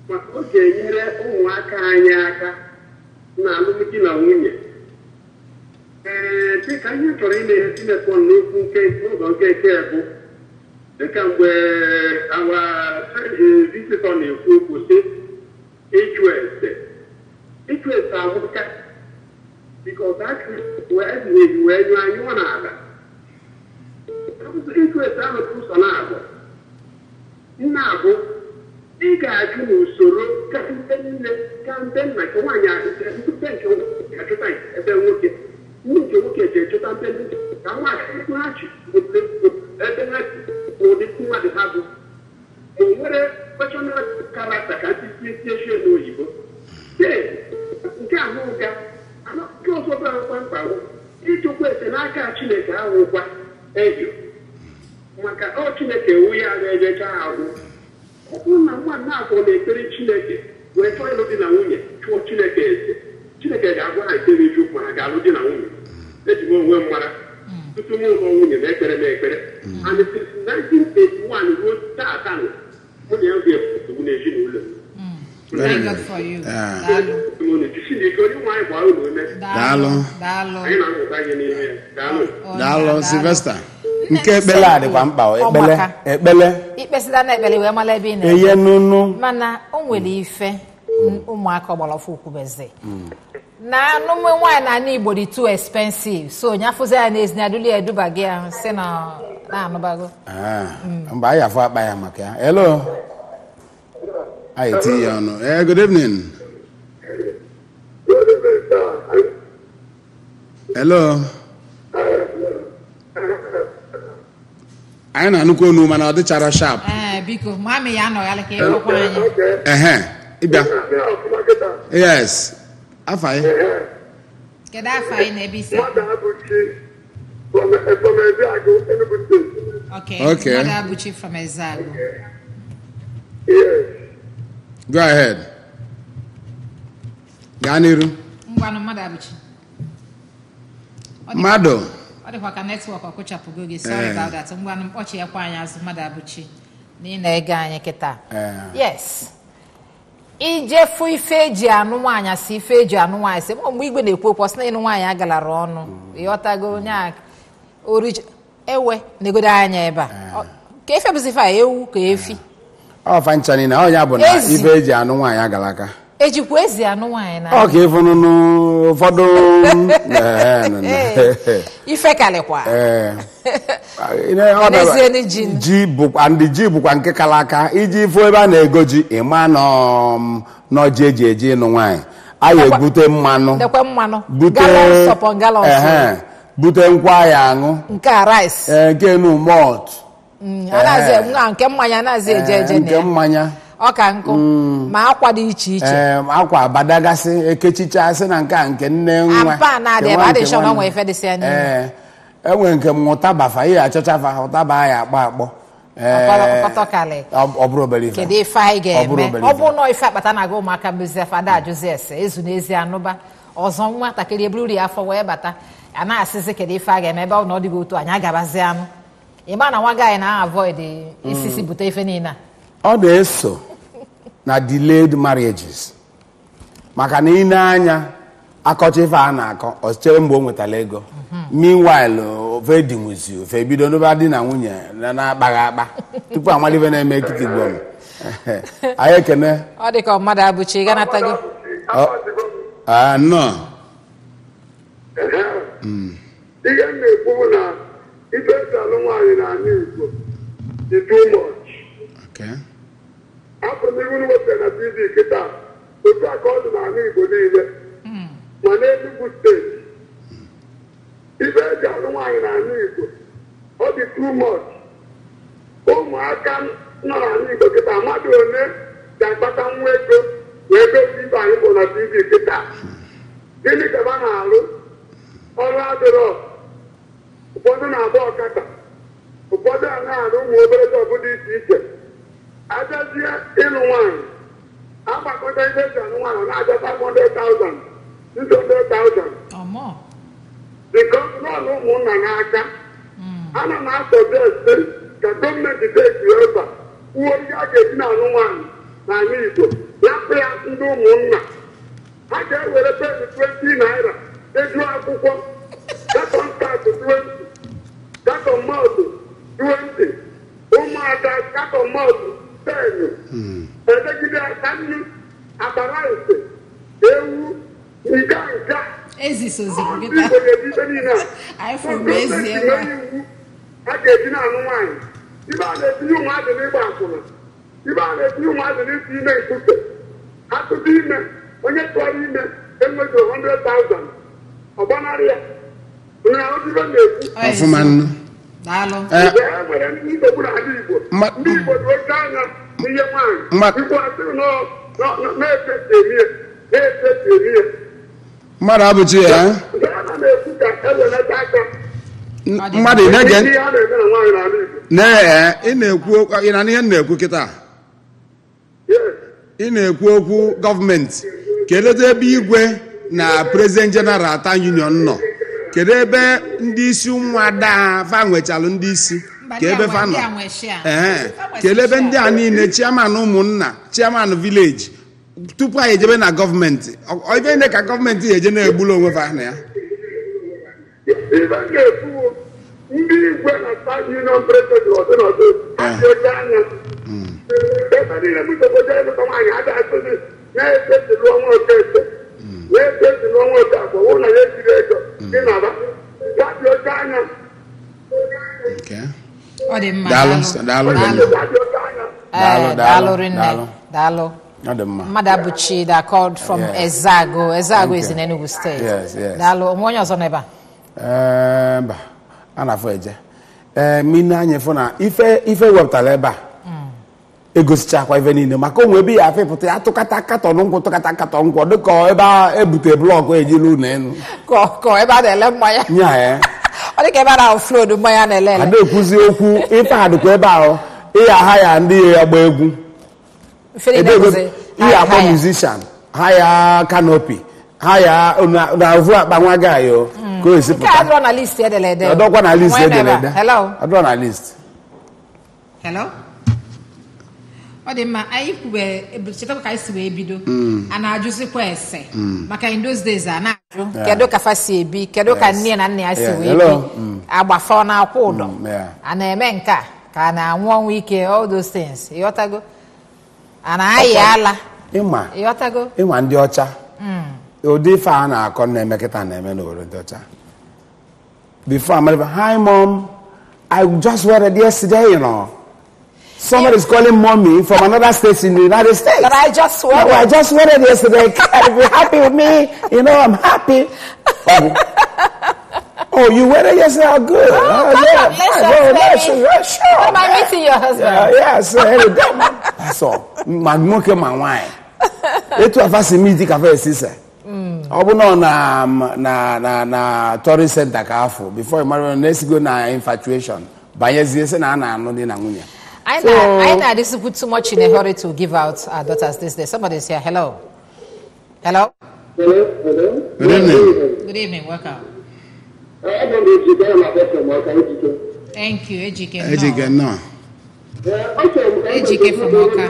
Maka o ga-enyere ụmụaka anyị aka na alụmdi na nwunye. Ee, dịka ihe chọrọ ime tinekwu n'okwu nke ụzọ nke nke bụ dịka mgbe awa visitọ na-ekwu okwu sị ịjụ ese amụka bikọs wee nyụọ anyụọ n'ala ịjụ ese ahụ ụzọ na-abụ nna abụ ị ga-ajụ n'usoro ka mbe nne ka mbe nna nke nwaanyị mbe nke ga-achụta ebe nwoke nne nke nwoke ga-echụta mbe nne ka nwaanyị ha chi ebe ha si n'ụdị mmadụ ha bụ o nwere personal character ka ndị sie n'oyibo ee nke ahụ ụka nke ọzọ bụrụ mkpa ịchụkwa ese n'aka Chineke ahụkwa ejo maka ọ Chineke ewu ya na-ejecha ahụ ọ bụrụ na nwa na-abụ na-ekpere Chineke wee chọọ ịlụ di na nwunye chụọ Chineke ese Chineke ga-agwa ha ekpere eziokwu ma ha ga-alụ di na nwunye. Eji m onwe m mara tutu m ụlọ nwunye na ekpere m ekpere and since 1981 ruo taata mụ na ya ga-ebu n'ezinụlọ m. Thank God for you. Daalụ. Anyị na-amụta ihe n'ihe. Daalụ. Daalụ, Sylvester. Nke ekpele a dịkwa mkpa, ekpele ekpele ikpesịda na ekpele wee mara ebe ị na-eje. Eye nunu. Mana o nwere ife ụmụaka ọgbara ọfụ kwubeze na anụmụ nwaanyị na ala Igbo dị too expensive, so onye afụzi ya n'ezi na adụli ya eduba gị ahụ si na na-anụbago. Mgbe anyị afụ akpa ya maka ya. Hello. Anyị tinye ya ọnụ. Good evening. Good evening, sir. Hello. Anyị na-anụkwa onu mana ọ dịchara sharp. Biko, mami ya anọghalị ka ịkpọkwa anyị. Ehe, ịbịa. Yes. Afa anyị. Kedu afa anyị na ebe isi? From Ezeagu, Enugu State. Okay. Okay. Mmadụ Abuchi from Ezeagu. Yes. Go ahead. Gaa n'iru. Ngwanụ Mmadụ Abuchi. Mmadụ. Ọ dịkwa ka netwọk ọkụchapụgo gị. Sorry about that. Ngwanụ mkpọchi ekwe anyị azụ Mmadụ Abuchi. Na ị na-ege anyị kịta. Yes. Ijefu ife eji anụ nwaanyị asị ife eji anụ nwaanyị sị mgbe igwe na-ekwu okwu ọsị na ịnụ nwaanyị agalara ọnụ ịghọtago onye a oriji ewe negodo anya ebe a ka efe bụzi ife a ewu ka efi ọ fancha niile ọ ya bụ na ife eji anụ nwaanyị agara aka. Ejikwa ezi anụ nwaanyị na Ọ ka ịfụnụnụ ụfọdụ. Ife kalịkwa. Ee. N'ezie ni ji. Ji bụkwa ndị ji bụkwa nke kara aka iji fụ ebe a na-ego ji, ịma nọ ji eji eji ịnụ nwaanyị anyị ebute mmanụ. Dekwe mmanụ. Bute Gallons upon gallons. Ehe, bute nkwa ya aṅụ. Nke a rice. Ee, nke nu malt. Anaghịzi nwa nke mmanya anaghịzi eje eje na nke ya. Mmanya. Ọ ka nkụ ma akwa dị iche iche. Ee, akwa badagasị ekechicha sị na nke a nke nne nwa. Ampa na-adị nke ebe nwa adị nke sure na ọ nwanne. nwee ife dịsị ya n'ime. Ee, enwe nke m ụtaba fa ihe achọcha fa ụtaba ya akpọ akpọ. Ee, Ọkọtọkalị. Ọ bụrụ obere ife. Kedu ife anyị Ọ bụrụ ga-eme? obere Ọ ife. bụ nọọ ife akpata na-aga ụmụaka mezie fada ajụzi ese ezu n'ezi anụba ọzọ, nwatakịrị eburu ya afọ wee bata, a na-asịzi kedu ife a ga-eme ebe ọ na ọ dịghị otu anyị agabazi anụ ịma na nwa gị anyị na-avoid isisi bute ife niile a. Ọ na-eso na delayed marriages, maka na ị na-anya akọcha ife a na-akọ, ọ chere mgbe o nwetara ego. Meanwhile, ofe dị nwezi ofe ebido n'ụba di na nwunye na-akpaghị akpa tupu amalife na-eme ekiti gbom. Anyị ekene. Ọ dị ka mmadụ abụchi ganatago. Ah, nnọọ. Ihe m na-ekwu bụ na ife esi alụ nwaanyị n'ala Igbo dị too much. Afọ n'ihu wepụtara na TV kịta, otu a ka ọ dị n'ala Igbo niile, ma n'Enugu Steeti. Ife eji alụ nwaanyị n'ala Igbo, ọ dị too much. Ụmụaka nọ n'ala Igbo kịta, mmadụ one ga-akpata nwa ego wee dozie ibe anyị bụ na TV kịta? Gịnị ka ha na-alụ? Ọrụ adịrọ. Ụfọdụ na-agba ọkada, ụfọdụ a na-arụ ụmụ obere job dị iche iche. Abịazie ịlụ nwaanyị, agbakọta ihe eji alụ nwaanyị, ọ na-abịa 500,000, 600,000. Ọmọ. Because lọọlụ ụmụnna n'aka ana m asuggest ka gọọmenti take over, kwuo ihe a ga-eji na-alụ nwaanyị n'ala Igbo, lapụ ya ndị ụmụnna. Ha ga-ewere pen 20 naira dejuo akwụkwọ, carton stout 20, carton malt 20, ụmụada carton malt 10, edegide aka nnu, akpa rice, ewu nke a nke a. Ezi sozigbo. Ndị Kịta. Igbo ga-eji ife niile a. Anyị fụrụ m ezi ebe a. Gọọmenti mee iwu a ga-eji na-alụ nwaanyị. Ibe a na-etinye ụmụazị n'ịgba akwụna, ibe a na-etinye ụmụazị n'ịtụ ime nkuke, atụtụ ime, onye tụọrọ ime enweghị 100,000, ọ gbanarị ya na ozibe na-ekwu. Ọfụma nnu. Daalụ. Ee. Mgbe e nwere ndị nsogbu n'ala Igbo, ndị Igbo dị oke anya n'ihe nwaanyị. Igbo asịrị na-efesi emie, na-efesi emie. Mmadụ abụchi ya. Nke a na-ekwu ka ewelata aka Mmadụ ị na-ege ihe a na-eme na nwaanyị n'ala Igbo. Na ị na-ekwu okwu, ị na ihe m na-ekwu kịta? Yes. Ị na-ekwu okwu gọọmenti, kedu ebe igwe na president general town union nọ? Kedu ebe ndị isi ụmụada fa nwechalụ ndị isi? Mba, ka ndị ebe a fa ndị nọ? a nwe share. Ee. Fa nwesịrị Kedu ebe share. ndị a niile, chairman ụmụnna, chairman village, tupu anyị ejebe na gọọmenti? Ife niile ka gọọmenti ga-eje na-egbulu onwe fa na ya. Ife m na-ekwu, ndị igwe na town union president ọdị n'ọdị adị oke anya ebe niile. M sobodo ịlụta nwaanyị, ada asịrị na-efe lụọ nwa okeke, na-efe lụọ nwa oke abụọ wụ na ya ejiri ego gị naba ya dị oke anya. Ọ dị mma. Daalụ, daalụ. Daalụ. Ya dị oke anya. Ee, Daalụ, daalụ daalụ, rinne. Daalụ. Daalụ. Ọ dị mma. Mmadụ Abuchi that called from Ezeagu. Ezeagu Thank is you. in Enugu State. Yes. Daalụ. Onwe onye ọzọ n'ebe a? Ee, mba, a na-afụ eje. Ee, mine anya fụ na ife ife wepụtara ebe a egosichakwa ife niile, maka onwe ebe ya afịpụta ya tụkata carton nkwụ, tụkata carton nkwụ, dịka ebe a ebute block ejila ụlọ elu. Ka ebe a na-ele mmanya. Nya ya. Ọ dị ka ebe a na-offload mmanya na-ele ele. Ada ekwuzi okwu ife a dịkwa ebe ahụ ịya ha ya ndị ya agba egwu. Ife niile Ebe ego bụzi ihe akpọ ha ya. musician ha ya canopy ha ya na ovu akpa nwa guy o ka o esi Nke a pụta. adịrọ na list edere ede. Ọdọkwa na list Onwe nọ ebe a? ederede. Hello. Ọdọ na list. Hello. Ọ dị mma. Anyị kwube, chetakwa ka anyị si wee bido. A na-ajụzikwa ese maka in those days a na-ajụ kedu ka fa si ebi, kedu ka nne na nna ya si wee Hello. bi, agbafa ọ na-akwụ ụdọ, Mm, yeah. a na-eme nke a ka a na-anwụ ọnwụ ike, all those things, ịghọtago, a na-ayị ala. Ịghọtago? Ịma ndị ọcha, ụdị ife a na-akọ na-eme kịta na-eme n'obodo ndị ọcha. Before I'm like, "Hi mom, I just wedded yesterday. Somebody's calling mommy from another state in the United States. But I just wedded. No, I just wedded yesterday. If you're happy with me, I'm happy." Oh, you wedded yesterday? Oh, good. Oh, congratulations, baby. Sure. Am I meeting your husband? Yeah, so hey, that's all. Ma nwoke ma nwaanyị. Etu afa si meet ka fa esi se. Ọ bụ nọ na tourist center ka afọ before you marry, na-esigo na infatuation banyezie sị na a na-anụ di na nwunye. I know this is put too much in a hurry to give out our daughters this day. Somebody's here. Hello. Hello. Hello. Hello. Good evening. Good evening. Welcome. Thank you, Ejike. Ejike, no. Ejike from Oka.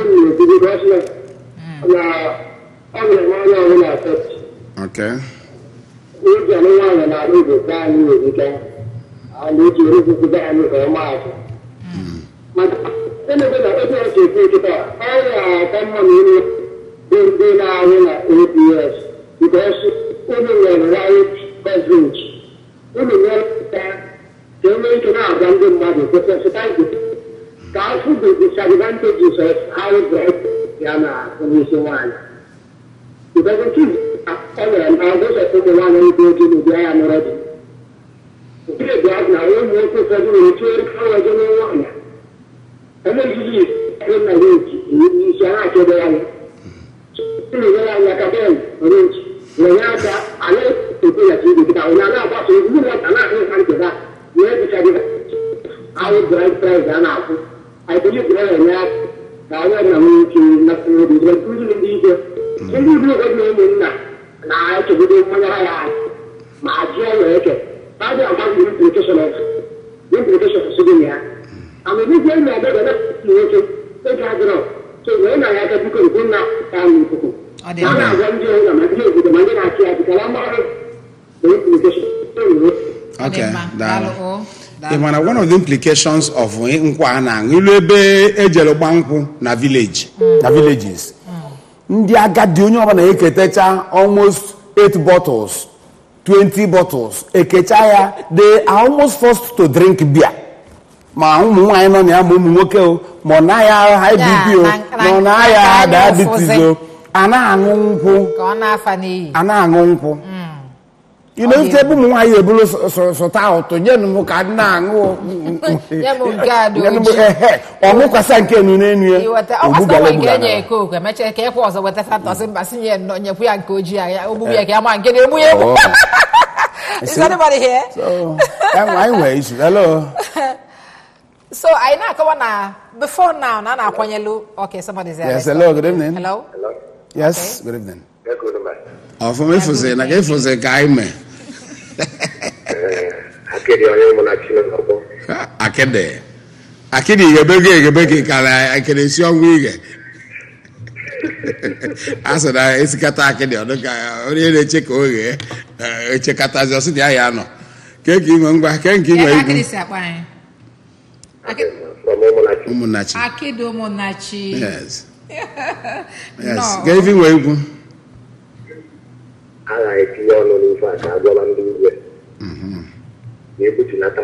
Okay. Okay, mana one of the implications of nkwa a na-aṅụ ilu ebe ejere gba nkwụ na village na villages ndị agadi onye ọbụla eketecha almost 8 bottles 20 bottles ekecha ya, they are almost forced to drink beer. Ma ụmụ nwaanyị nọ na ya, ma ụmụ nwoke o, ma ọ na-aya high BP o, ma ọ na-aya diabetes o, a na-aṅụ nkwụ, a na-aṅụ nkwụ. If ebe ụmụ nwaanyị ebulu sụta ụtụ nye m ka m na-aṅụ ọṅụkwasa nke enu n'enu ya. Is anybody here? So, anyway, hello. So I know before now, na okay, somebody's there. Yes, hello, good evening. Hello. Hello. Yes, okay. Good evening. Good evening. Akede. Akede igebege kala akede si ọnwụ ige. A sị na esikata akede ọdụ ka onye na-eche ka oghe echekatazi ọsị na ya nọ. Ke ka inwe ngwa ke nke inwe igwu. Ụmụnnachi. Akede Ụmụnnachi. Yes. Yes. Ke ife inwe igwu. A ga-etinye ọnụ n'ife a ka a gwara ndị igwe. Na-ebutunata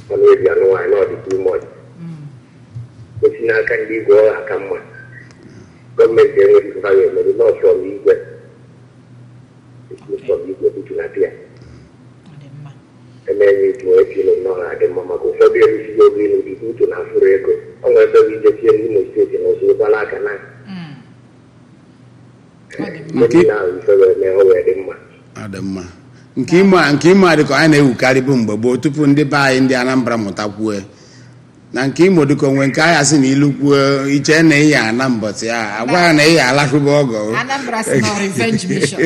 ọnụ ebi anụ nwaanyị na ọdị too much. Esi n'aka ndị igwe ọha ka mma. Gọọmenti enweghị ife ha ga-emeri n'ọsọ igwe. Esi igwe butunata ya. Eme enye etinye etinye nnọọ adị mma maka ụfọdụ erisighị oge ilu dị utu na afụrụ ego. Ọ nwere ebe ije tie n'Imo steeti na ọzọ ụgbala aka na. Nke imo a dịka anyị na-ewukarị bụ mgbe gboo tupu ndị be anyị ndị Anambra mụtakwuo na nke imo dịka onwe nke anyị asị na ilu kwuo iche na ịya ana mbọtị ya agwa ha na ịya alahụba ọgọ. Anambra si na revenge mission.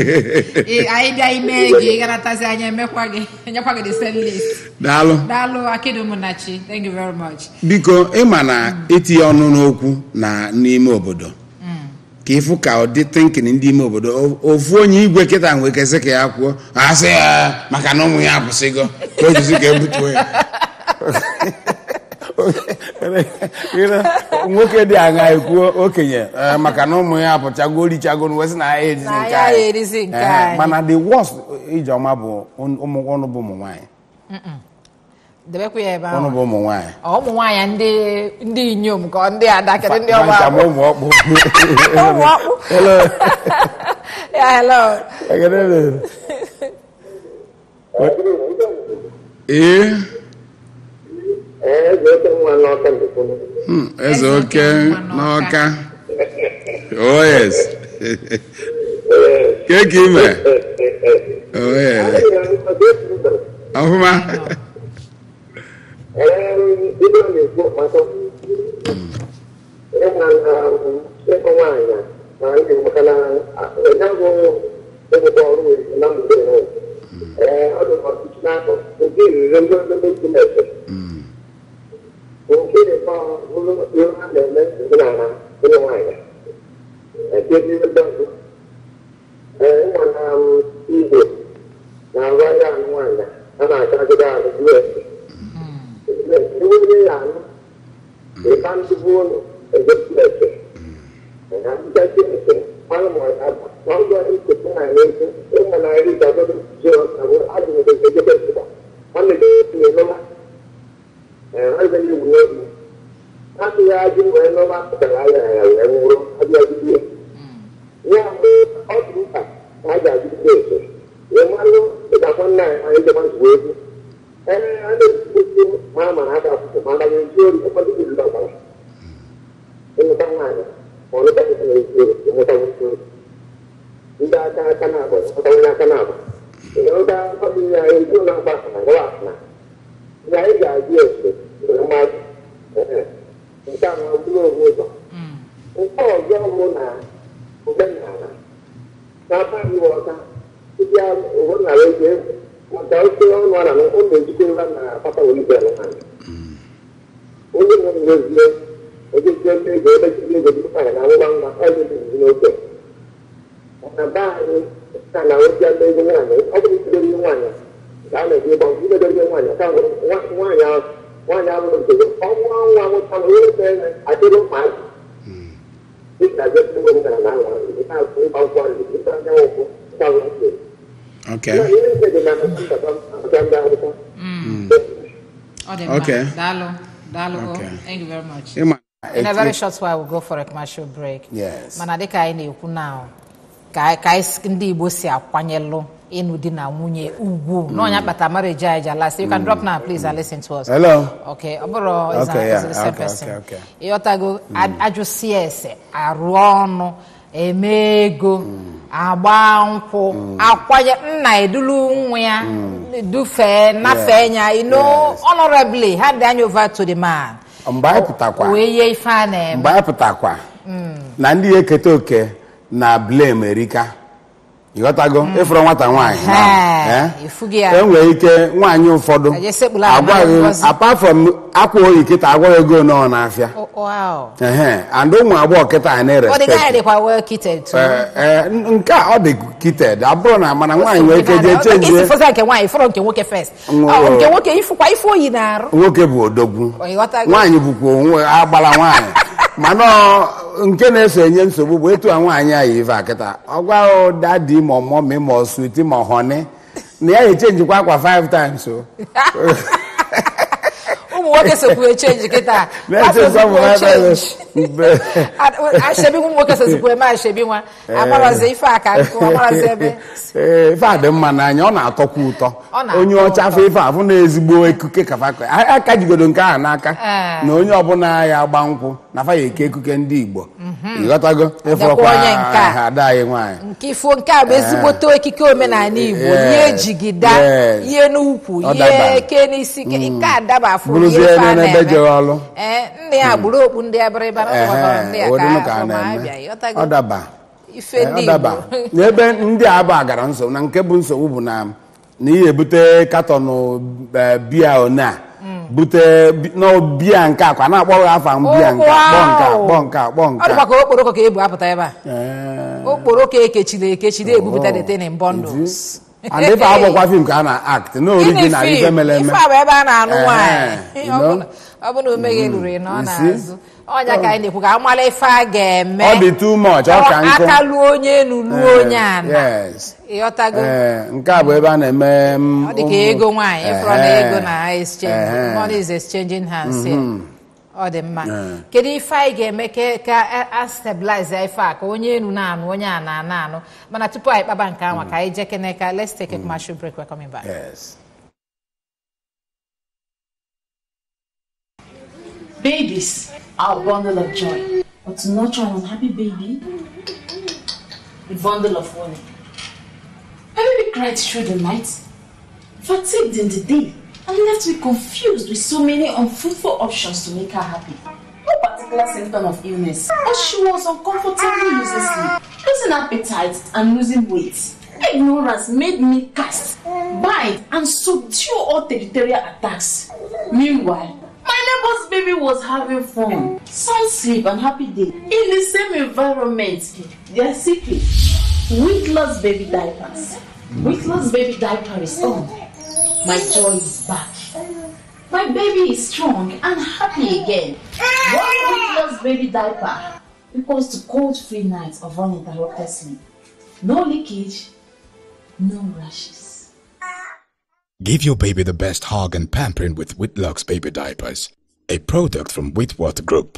Anyị bịa ime gị gharatazi anya emekwa gị enyekwa gị the same list. Daalụ. Daalụ Akede Ụmụnnachi. Thank you very much. Biko ịma na itinye ọnụ n'okwu na n'ime obodo ka ịfụ ka ọ dị thinking ndị ime obodo ofu onye igwe kịta nwee kesị ka ya kwuo asị ya maka na ụmụ ya abụsịgo ka o jizi ka ebutuo ya. Nwoke dị aṅa ekwuo okenye, maka na ụmụ ya apụchago, richago, wee sị na ya erizi Na nke ya anyị. erizi nke anyị. Mana the worst, Ijeọma, bụ ụmụ ọnụ bụ ụmụ nwaanyị. Debekwa ya ebe Ọnụ ahụ. bụ ụmụ nwaanyị. Ọ ụmụ nwaanyị, ndị inyom, ka ọ ndị ada, kedu ndị ọgba? Ncha ma ụmụ ọkpụ. Ụmụ ọkpụ. Hello. Ya, hello. Ekele dị. Ee. Ee, eze oke nwa n'Ọka na-ekwu. Eze oke n'Ọka. Oh yes. Ke ka ime? Oh yes. Ọfụma. Ibe a na-ekwu maka ịma na ịkọ nwaanyị na ndị, maka na ya bụ ịbụkwa ọrụ na mgbe. Ee, ọ dị ọtụtụ n'afọ nke iriri ndị ndị Chineke nke ịkọ bụrụ ihe a na-eme omenala ịlụ nwaanyị ebe ndị ọzọ. Ee, ịma na Igbo na-arụ ahịa anụ nwaanyị a na-achagide arụ US onye ya anụ ịba nnukwu ụlọ egosi ese na nchachi ese mmanụ ma ọ ga-aba na ọgọ nketa na n'ekwu ịma na iri gagodo jụrụ na bụ adịghị ejebe nsụkwa nwanne gị na-elụwa. Ee, ọ ga egwu egwu asị ya ajụ wee lụwa pụtara anya ya wee nwụrụ abịa jide ya. Ọ dị mkpa na a ga-ajụgide ese wee malụ ịgakwa nna ya anyị jekwa nzukọ egwu. Ee, a na-ekwu ma a mara aka akwụkwọ ma agaghị ezu ori ụfọdụ ndị ọgbara ịmụta nwaanyị ma ọ lụta nwoke na-ezu ori, ịmụta nwoke ori ndị aka aka na-abụ ịmụta onye aka na-abụ ịmụta ụfọdụ ihe anyị ndị na-agba akwụna gawa akwụna ndị anyị ga-ajụ ese wee mmadụ. Ee, nke a ma bụrụ onwe ụzọ. Nke ọzọ bụ na omenala n'aka anyị ọka ndị omenala eji egwu maka oke ọnụ a na ọ na-ejikọrọ na papa olivia nwaanyị onye nwe nwezie ojezie ndị ego ebe jiri ego dị nwaanyị na ngwa ngwa ebe dị n'ofe mana be anyị ka na oji ama ego nwaanyị. Ọ bụrụ idoro ihe nwaanyị ka a na-eji ịgba idoro ihe nwaanyị ka nwaanyị ahụ nwaanyị ahụ nke gị ọnwa nwa nwụta onye mere adịrị mmadụ dịka ego omenala na anwa ịgba nkwụ ahụ ịgba anyanwụ ụkwụ ịgba nkwụ. Ọ dị mma. Daalụ, daalụ. Thank you very much. In a very short while, we'll go for a commercial break. Yes. Mana dịka anyị na-ekwu na ka anyị ndị Igbo si akwanyelụ ịnụ di na nwunye ugwu na onye akpata marriage anyị ji ala. So you can drop now, please, and listen to us. Hello. Okay, ọ bụrụ is Okay, is the same person. Ịghọtago, ajụsie ese, arụ ọnụ, eme ego, agba nkwụ, akwanye nna, edulu nwa ya, dufee nafee ya, honorably hand anya over to the man. Mgbe anyị pụtakwa wee yie ife a na-eme. Mgbe anyị pụtakwa na ndị ya eketa oke na blame erika, ịghọtago, ịfụrụ nwata nwaanyị na, eh? Ifugi ya. Enwere ike nwaanyị ụfọdụ Eje sekpuru ala agwaghị ngozi. Apart from akwa oyi kịta, agwaghị ego nọ n'afịa. Oh, wow. Ehe, and ụmụ agbọghọ kịta a But the guy na-respect. dịkwa well kitted too. Ee, nke a ọ dị kitted abụrụ na mana nwaanyị nwere ike jee change. Isi fọza nke nwaanyị fọrọ nke nwoke first. Ọ, nke nwoke ifụkwa ife oyi na-arụ. Nwoke bụ odogwu. Ịghọtago? Nwaanyị bụkwa onwe agbala nwaanyị, mana nke na-eso enye nsogbu bụ etu a nwaanyị a yi ife a kịta, ọ gwa daddy ma mummy ma sweetie ma honey na ya echangekwa akwa five times o. Ụmụ nwoke sokwu echange kịta. Na-echange akwa five times. Ashebi ụmụ nwoke sozikwu eme ashebi nwa amarazi ife a ka nkụ amarazi ebe. Ee, ife a dị mma n'anya, ọ na-atọkwa ụtọ. Ọ na-atọ Onye ọcha ụtọ. afọ ife afụ na ezigbo ekuke kafa aka jigodo nke ahụ n'aka na onye ọbụla ya agba nkwụ na fa ya eke ekuke ndị Igbo, ịghọtago, ịfụrọkwa onye nke a. ada anyị nwaanyị. Nke ifo nke a bụ ezigbote ekike omenala Igbo. Ihe jigida ihe n'ukwu, Ọ ihe dabara. eke n'isi, nke a daba afọ ihe Bụrụzie ife a n'ebe na-eme. jere ọlụ. Ee, nne ya gburu okpu ndị abịrịba na ọgbakọrọ ndị a ụdịnụ ka ka a afọ ma na-eme. abịa, ịghọtago? Ọ daba. Ife Ee, ndị ọ daba. Igbo. N'ebe ndị a bụ agara nsogbu na nke bụ nsogbu bụ na na ihe ebute carton biya one a bute na biya nke akwa na-akpọ afa m biya nke a, kpọọ nke a, kpọọ nke a, kpọọ nke Ọ dịkwa a. ka okporoko ka ebu apụta ebe a. Ee. Okporoko ekechiri ekechi na-ebupụta the thing in bundles. And ife agbakwa film ka a na-act no original ife mere eme. Ife a bụ ebe a na-anụ nwaanyị. Ọ bụ na o meghe ruru nọ n'azụ. Ọnya ka anyị na-ekwu ka amala ife a ga-eme. Ọ dị too much, ọ ka nkụ. Aka luo onye enu luo onye ana. Ịghọtago? Nke a bụ ebe a na-eme. Ọ dị ka ego nwaanyị, ịfụrụ na ego na exchange. Money is exchanging hands here. Ọ dị mma. Kedu ife anyị ga-eme ka a stabilize ife a ka onye enu na-anụ onye a na-anụ anụ mana tupu anyị kpaba nke anwa ka anyị jekene ka let's take a commercial break, we're coming back. Yes. Babies are a bundle of joy, but to nurture an unhappy baby, a bundle of worry. My baby cried through the night, fatigued in the day, and left me confused with so many unfruitful options to make her happy. No particular symptom of illness, but she was uncomfortably losing sleep, losing appetite, and losing weight. Ignorance made me cast, bind, and subdue all territorial attacks. Meanwhile, my neighbor's baby was having fun, sound sleep, and happy day in the same environment. Their secret: Whitlock's baby diapers. Whitlock's baby diaper is on. My joy is back. My baby is strong and happy again. One Whitlock's baby diaper equals to cold-free nights of uninterrupted sleep. No leakage, no rashes. Give your baby the best hug and pampering with Whitlock's baby diapers, a product from Whitworth Group.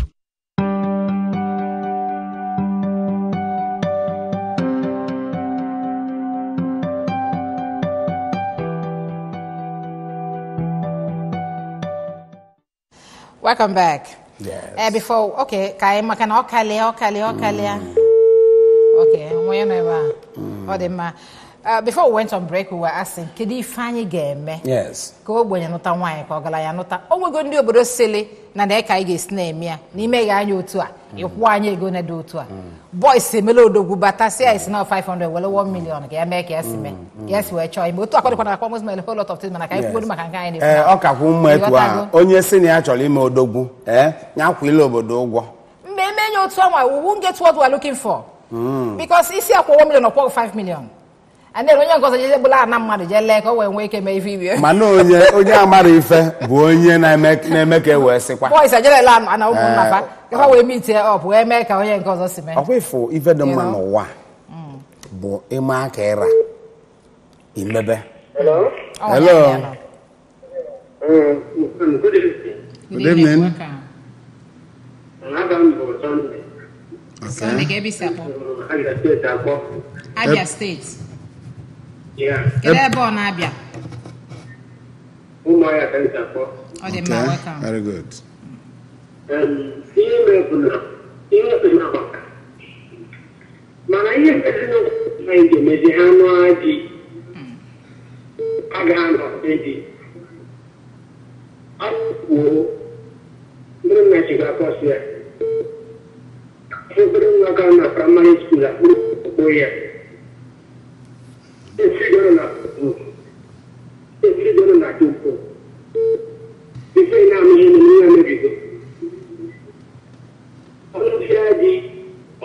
Welcome back. Yes. Before, okay, ka maka na ọkalia ọkalia. Okay, onye nọ ebe a. Ọ dị mma. Before we went on break, we were asking, kedu ife anyị ga-eme? Yes. Ka ogbenye nụta nwaanyị ka ọgaranya nụta. O nwego ndị obodo sili na na ka anyị ga-esi na-eme ya n'ime ga anyị otu a, ịkwụ anyị ego na dị otu a. Boys emela odogwu bata si anyị si na 500 were 1 million ka ya mee ka ya si mee. Ka ya si wee chọọ ime. Otu akwadịkwa na akwa mosmel whole lot of things mana ka anyị kwugodu maka nke anyị na-ekwu. Ọ kakwu mma etu a. Onye si na ya chọrọ ime odogwu, ya kwụile obodo ụgwọ. Mgbe emenye otu anwa, we won't get what we are looking for. Because isi akwụ 1 million ọkwọ 5 million. And then onye nke ọzọ jeze bụla ana mmadụ jee lee ka o wee nwee ike mee ife ibe. Mana onye amara ife bụ onye na-eme ka e wee sịkwa. Boys ejerela ana ụmụnna fa ka ha wee meet up wee mee ka onye nke ọzọ si mee. Ọkwa ịfụ ife dị mma n'ụwa bụ ịma aka ịra imebe. Hello. Hello. Good evening. Good evening. Sunday ka ebe isi akpọ. Abia State. Yeah. Kedu ebe ọ na-abịa? Ụmụahịa ka nsi akpọ. Ọ dị mma, welcome. Very good. Ihe mere bụ na ihe bụ na agbaka. Mana ihe ezinụlọ anyị ga-emezi ha anụ ajị a ga-anọ eji. A kwuo ndị nna chi ga-akọsi ya. Obere nwa gara na praịmarị skuul akpụrụ okpo ya. Efigoro na tupu ife na-amụghị n'ihe emebigo ọnụfịa dị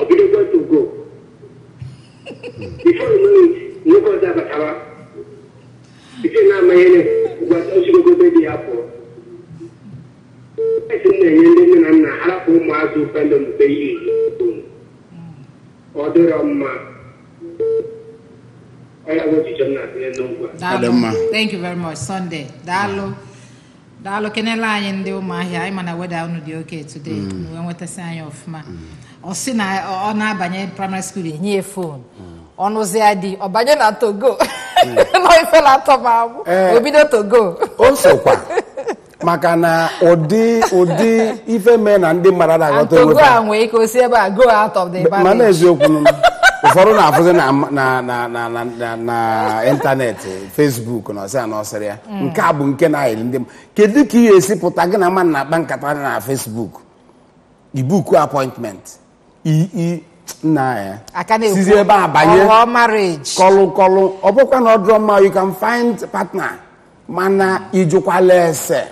ọbidogo togo ife omeghị nwoke ọzọ abatara ife na-amaghị osigogo dị ya pụọ. Esi m na-enye ndị nne na nna harapụ ụmụazụ ụfọdụ mgbe iyi ọ dịrọ mma. Thank you very much. Sunday. Daalụ. Daalụ kenela anyị ndị ụmụahịa anyị mana weda unu dị okay today. Wee nwetasị anyị ọfụma. Ọ sị na ọ na-abanye primary school enye ya phone. Ọnụzi dị ọ banye na Togo. Nọ ife na-atọ m agbụ. O bido Togo. O sokwa maka na ụdị ife mee na ndị mmadụ na-aghọta onwe Togo a nwee ike osi ebe a go out of the marriage. Mana eziokwu ụfọdụ na-afụzi na ịntanetị Facebook na ọsị na ọsịrị ya nke a bụ nke na-ayịrị ndị m. Kedu ka ị ga-esi pụta gị na mmadụ na-akpa nkata na Facebook ibuku apọintment nna ya sizi ebe a banye kọlụ ọ bụkwa na ọ dụrọ mma you can find partner mana ijụkwala ese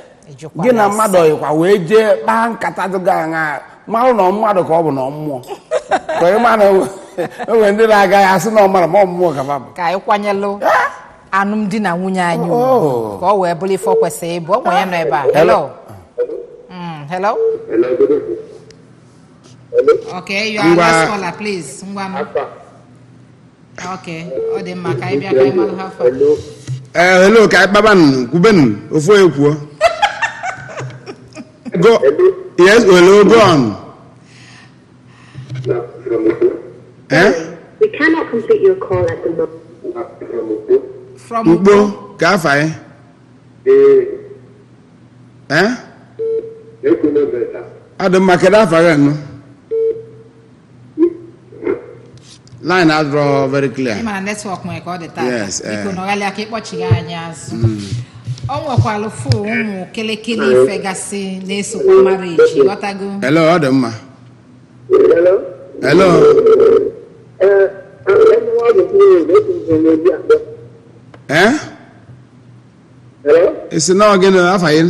gị na mmadụ yikwa wee jee kpaa nkata dịga aṅa marụ na mmadụ ka ọ bụ na mmụọ ka ị ma na enwere ndị na-agaghị asị na ọmara ma ọmụmụ ka bụ ka anyị kwanyelụ alụmdi na nwunye anyị ugwu ka ọ wee bụrụ ife ọ kwesịrị ịbụ. Ọ nwere nọ ebe a. Hello. Hello. Hello, good evening. Hello. Okay, you are last caller, please. Ngwanụ. Okay, ọ dị mma ka anyị bịa ka anyị malụ ha fa. Hello. Hello, ka anyị kpabanụ, kwubenụ, ofu onye kwuo. Go. Yes, hello, go on. Eh? We cannot complete your call at the moment. From Mkpo, ka afa anyị? Eh? Adị mma, kedu afa gị nụ? Line adịrọ very clear. Ị ma na network nwere ka ọ dị taa. Yes, Biko nọghalịa ka ịkpọchigha anyị azụ. Ọ nwekwalụ fụ ụmụ kelekele ife gasị na-esokwa marriage, ghọtago? Hello, ọ dị mma. Hello. Hello. Eh? Hello. Ị na ọ gịnị afa gị?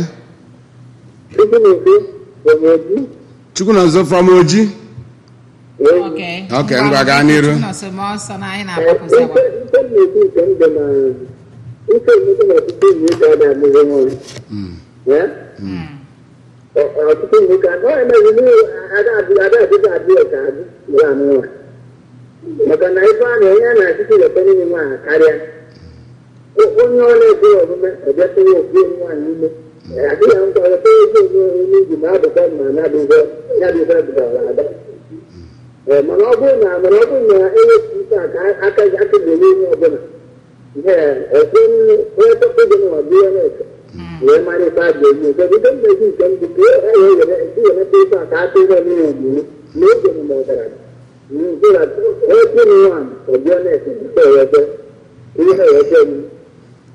Chukwunọzọ from Oji. Okay. Okay, ngwa gaa n'iru. Chukwunọzọ ma ọsọ na anyị na-agbapụzi agba. Maka na ife a na-enye a na-achịchị weta n'ime nwaanyị karịa onye ọ na-ekwe omume ọbịatụrụ okwu nwaanyị ime adịghị nkwa weta ego onye ugwu ma abụkọ ma na-adịghị ya dịghị dịbara ada. Mana ọ bụrụ na ewepụ ife a ka aka aka ga-enye onye ọbụla ihe ekwe onye tọpụ dị n'ụwa bụ ya na-eke wee mara ife a ga-enye nke bido mmezi nke mbụ ka e were ewelata ife a ka aka ụgwọ n'ụwa gburu na oge ma ọ gara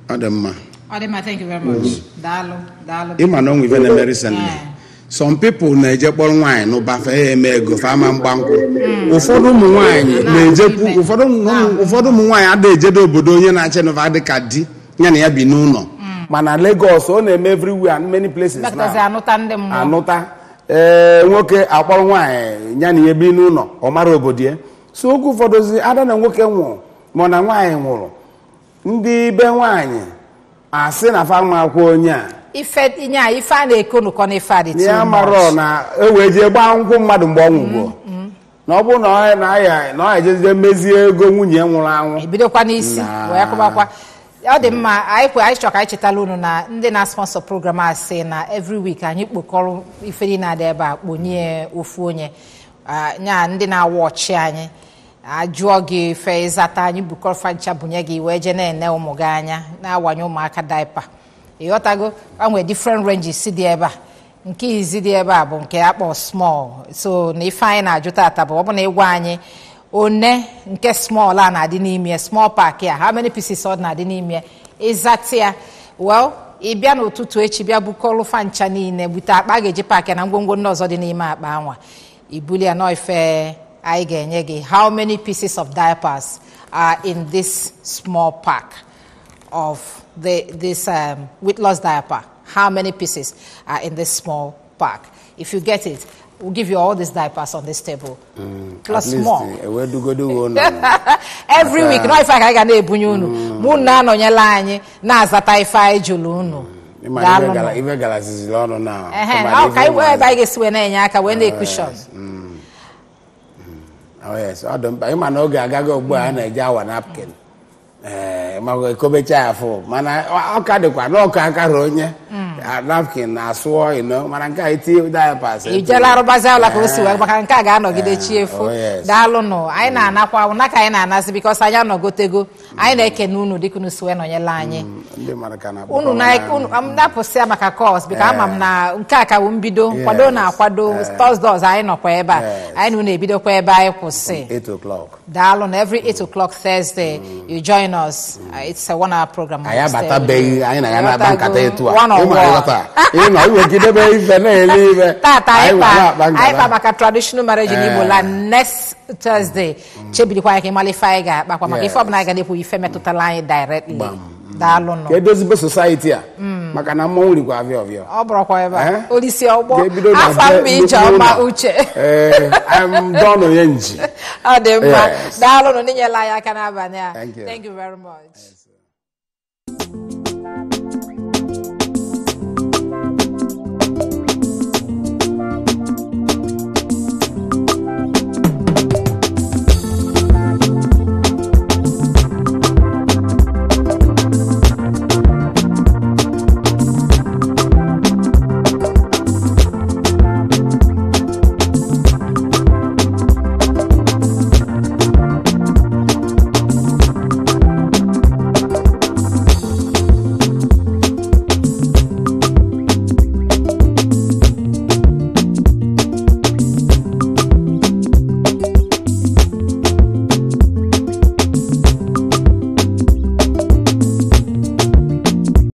Ọ dị mma. Ọ dị mma, thank you very much. Daalụ, daalụ. Ịma na onwe ife na-eme recently. Some people na-eje kpọrọ nwaanyị n'ụba fa ya eme ego fa ama mgba nkwụ. Ụfọdụ ụmụ nwaanyị na-ejekwu ụfọdụ ụmụ nwaanyị ada ejedo obodo onye na-achị nụfa dị ka di ya na ya bi n'ụlọ. Mana Lagos ọ na-eme everywhere and many places now. Mekọtazi anụta ndị mmụọ. Anụta. Nwoke akpọrọ nwaanyị ya na ya bi n'ụlọ ọ mara obodo ya. So oge ụfọdụzi ada na nwoke nwụrụ ma na nwaanyị nwụrụ ndị be nwaanyị asị na fa makwa onye a. Ife inye a ife a na-ekonukọ n'ife a dị too ya marọ much. Na e wee jee gbaa nkwụ mmadụ mgbe ọ nwụgwo na ọ bụrụ na ọ na-aya na ọ ejezie mezie ego nwunye nwụrụ anwụ ebidokwa n'isi wee kwụbakwa. Ọ dị mma, anyị kwe anyị chọrọ ka anyị chetala unu na ndị na-sponsor program a sị na every week anyị kpokọrọ ife niile na-adị ebe a kponye ofu onye nya ndị na-awa ọchị anyị ajụọ gị ife ịzata anyị bukọrọ fancha bunye gị wee jee na-ene ụmụ gị anya na-awanye ụmụaka diaper. Ịghọtago, a nwere different ranges dị ebe a. Nke izi dị ebe a bụ nke akpọ small. So na ife anyị na-ajụ tata bụ ọ bụ na ịgwa anyị one nke small a na-adị n'ime small pack ya, how many pieces ọ na-adị n'ime ịzata ya. Well, ị bịa n'ụtụtụ echi bịa bukọrọ fancha niile bute akpa a ga-eji paakị na ngwongwo ndị ọzọ dị n'ime akpa anwa ibuli ya nọ ife anyị ga-enye gị. How many pieces of diapers are in this small pack of this weight loss diaper? How many pieces are in this small pack? If you get it, we'll give you all these diapers on this table. Plus At least, more. ewedugodu ụlọ. Every week, no ife aka anyị ga na-ebunye unu. Mụ na anọnyela anyị na-azata ife anyị jụrụ unu. Ịma na Daalụ nụ. ife galasiziri ọnụ na Ehe, ọ ka anyị wee ebe anyị ga-esi wee na-enye aka wee na-ekushọn. Oh yes, ọ dị mkpa. Ịma na oge agaghị ugbu a na-eji awa napkin. Ma ekobecha ya afọ mana ọ ka dịkwa na ọka akara onye napkin na-asụọ ino mana nke a etinye diapers. Ijela arụbazi ụlọ ka o si wee maka nke a ga-anọgide chi efu. Oh yes. Daalụnụ, anyị na-anakwa ụna ka anyị na-anasị bikos anyị anọgotego. Anyị na-ekene unu dịka unu si wee nọnyela anyị. Ndị mmadụ ka na-akpọ Unu na unu m napụsị ya maka kọs biko ama m na nke a ka bụ mbido kwado na akwado Thursdays anyị nọkwa ebe a. Anyị na unu ebidokwa ebe anyị kwụsị. 8 o'clock. Daalụ na every 8 o'clock Thursday you join us. It's a 1 hour program. Anyị abatabeghị, anyị na ya na-akpa nkata etu a. One on Ịma one. ịghọta. Ịnọ iwegidebe ife na-ele ife. Tata anyị Anyị kpa nwa na-akpa anyị kpa nkata. maka traditional marriage in Igbo land next Thursday. Chebilikwa anyị ka ịmala ife anyị ga-akpakwa maka ife ọbụla anyị ga na-ekwu ife metụtara anyị directly. Daalụ nụ. Ka edozibe society a maka na mmọnwụ rikwa avịọ avịọ. Ọ bụrụkwa ebe a Eh? olisi ọgbọ Ga-ebido na afa mba be- Ijeọma n'ụlọ. Uche. I'm Don Onyenji. Ọ dị mma. Yes. Daalụ nụ n'inyela anyị aka n'abalị a. Thank you. Thank you very much.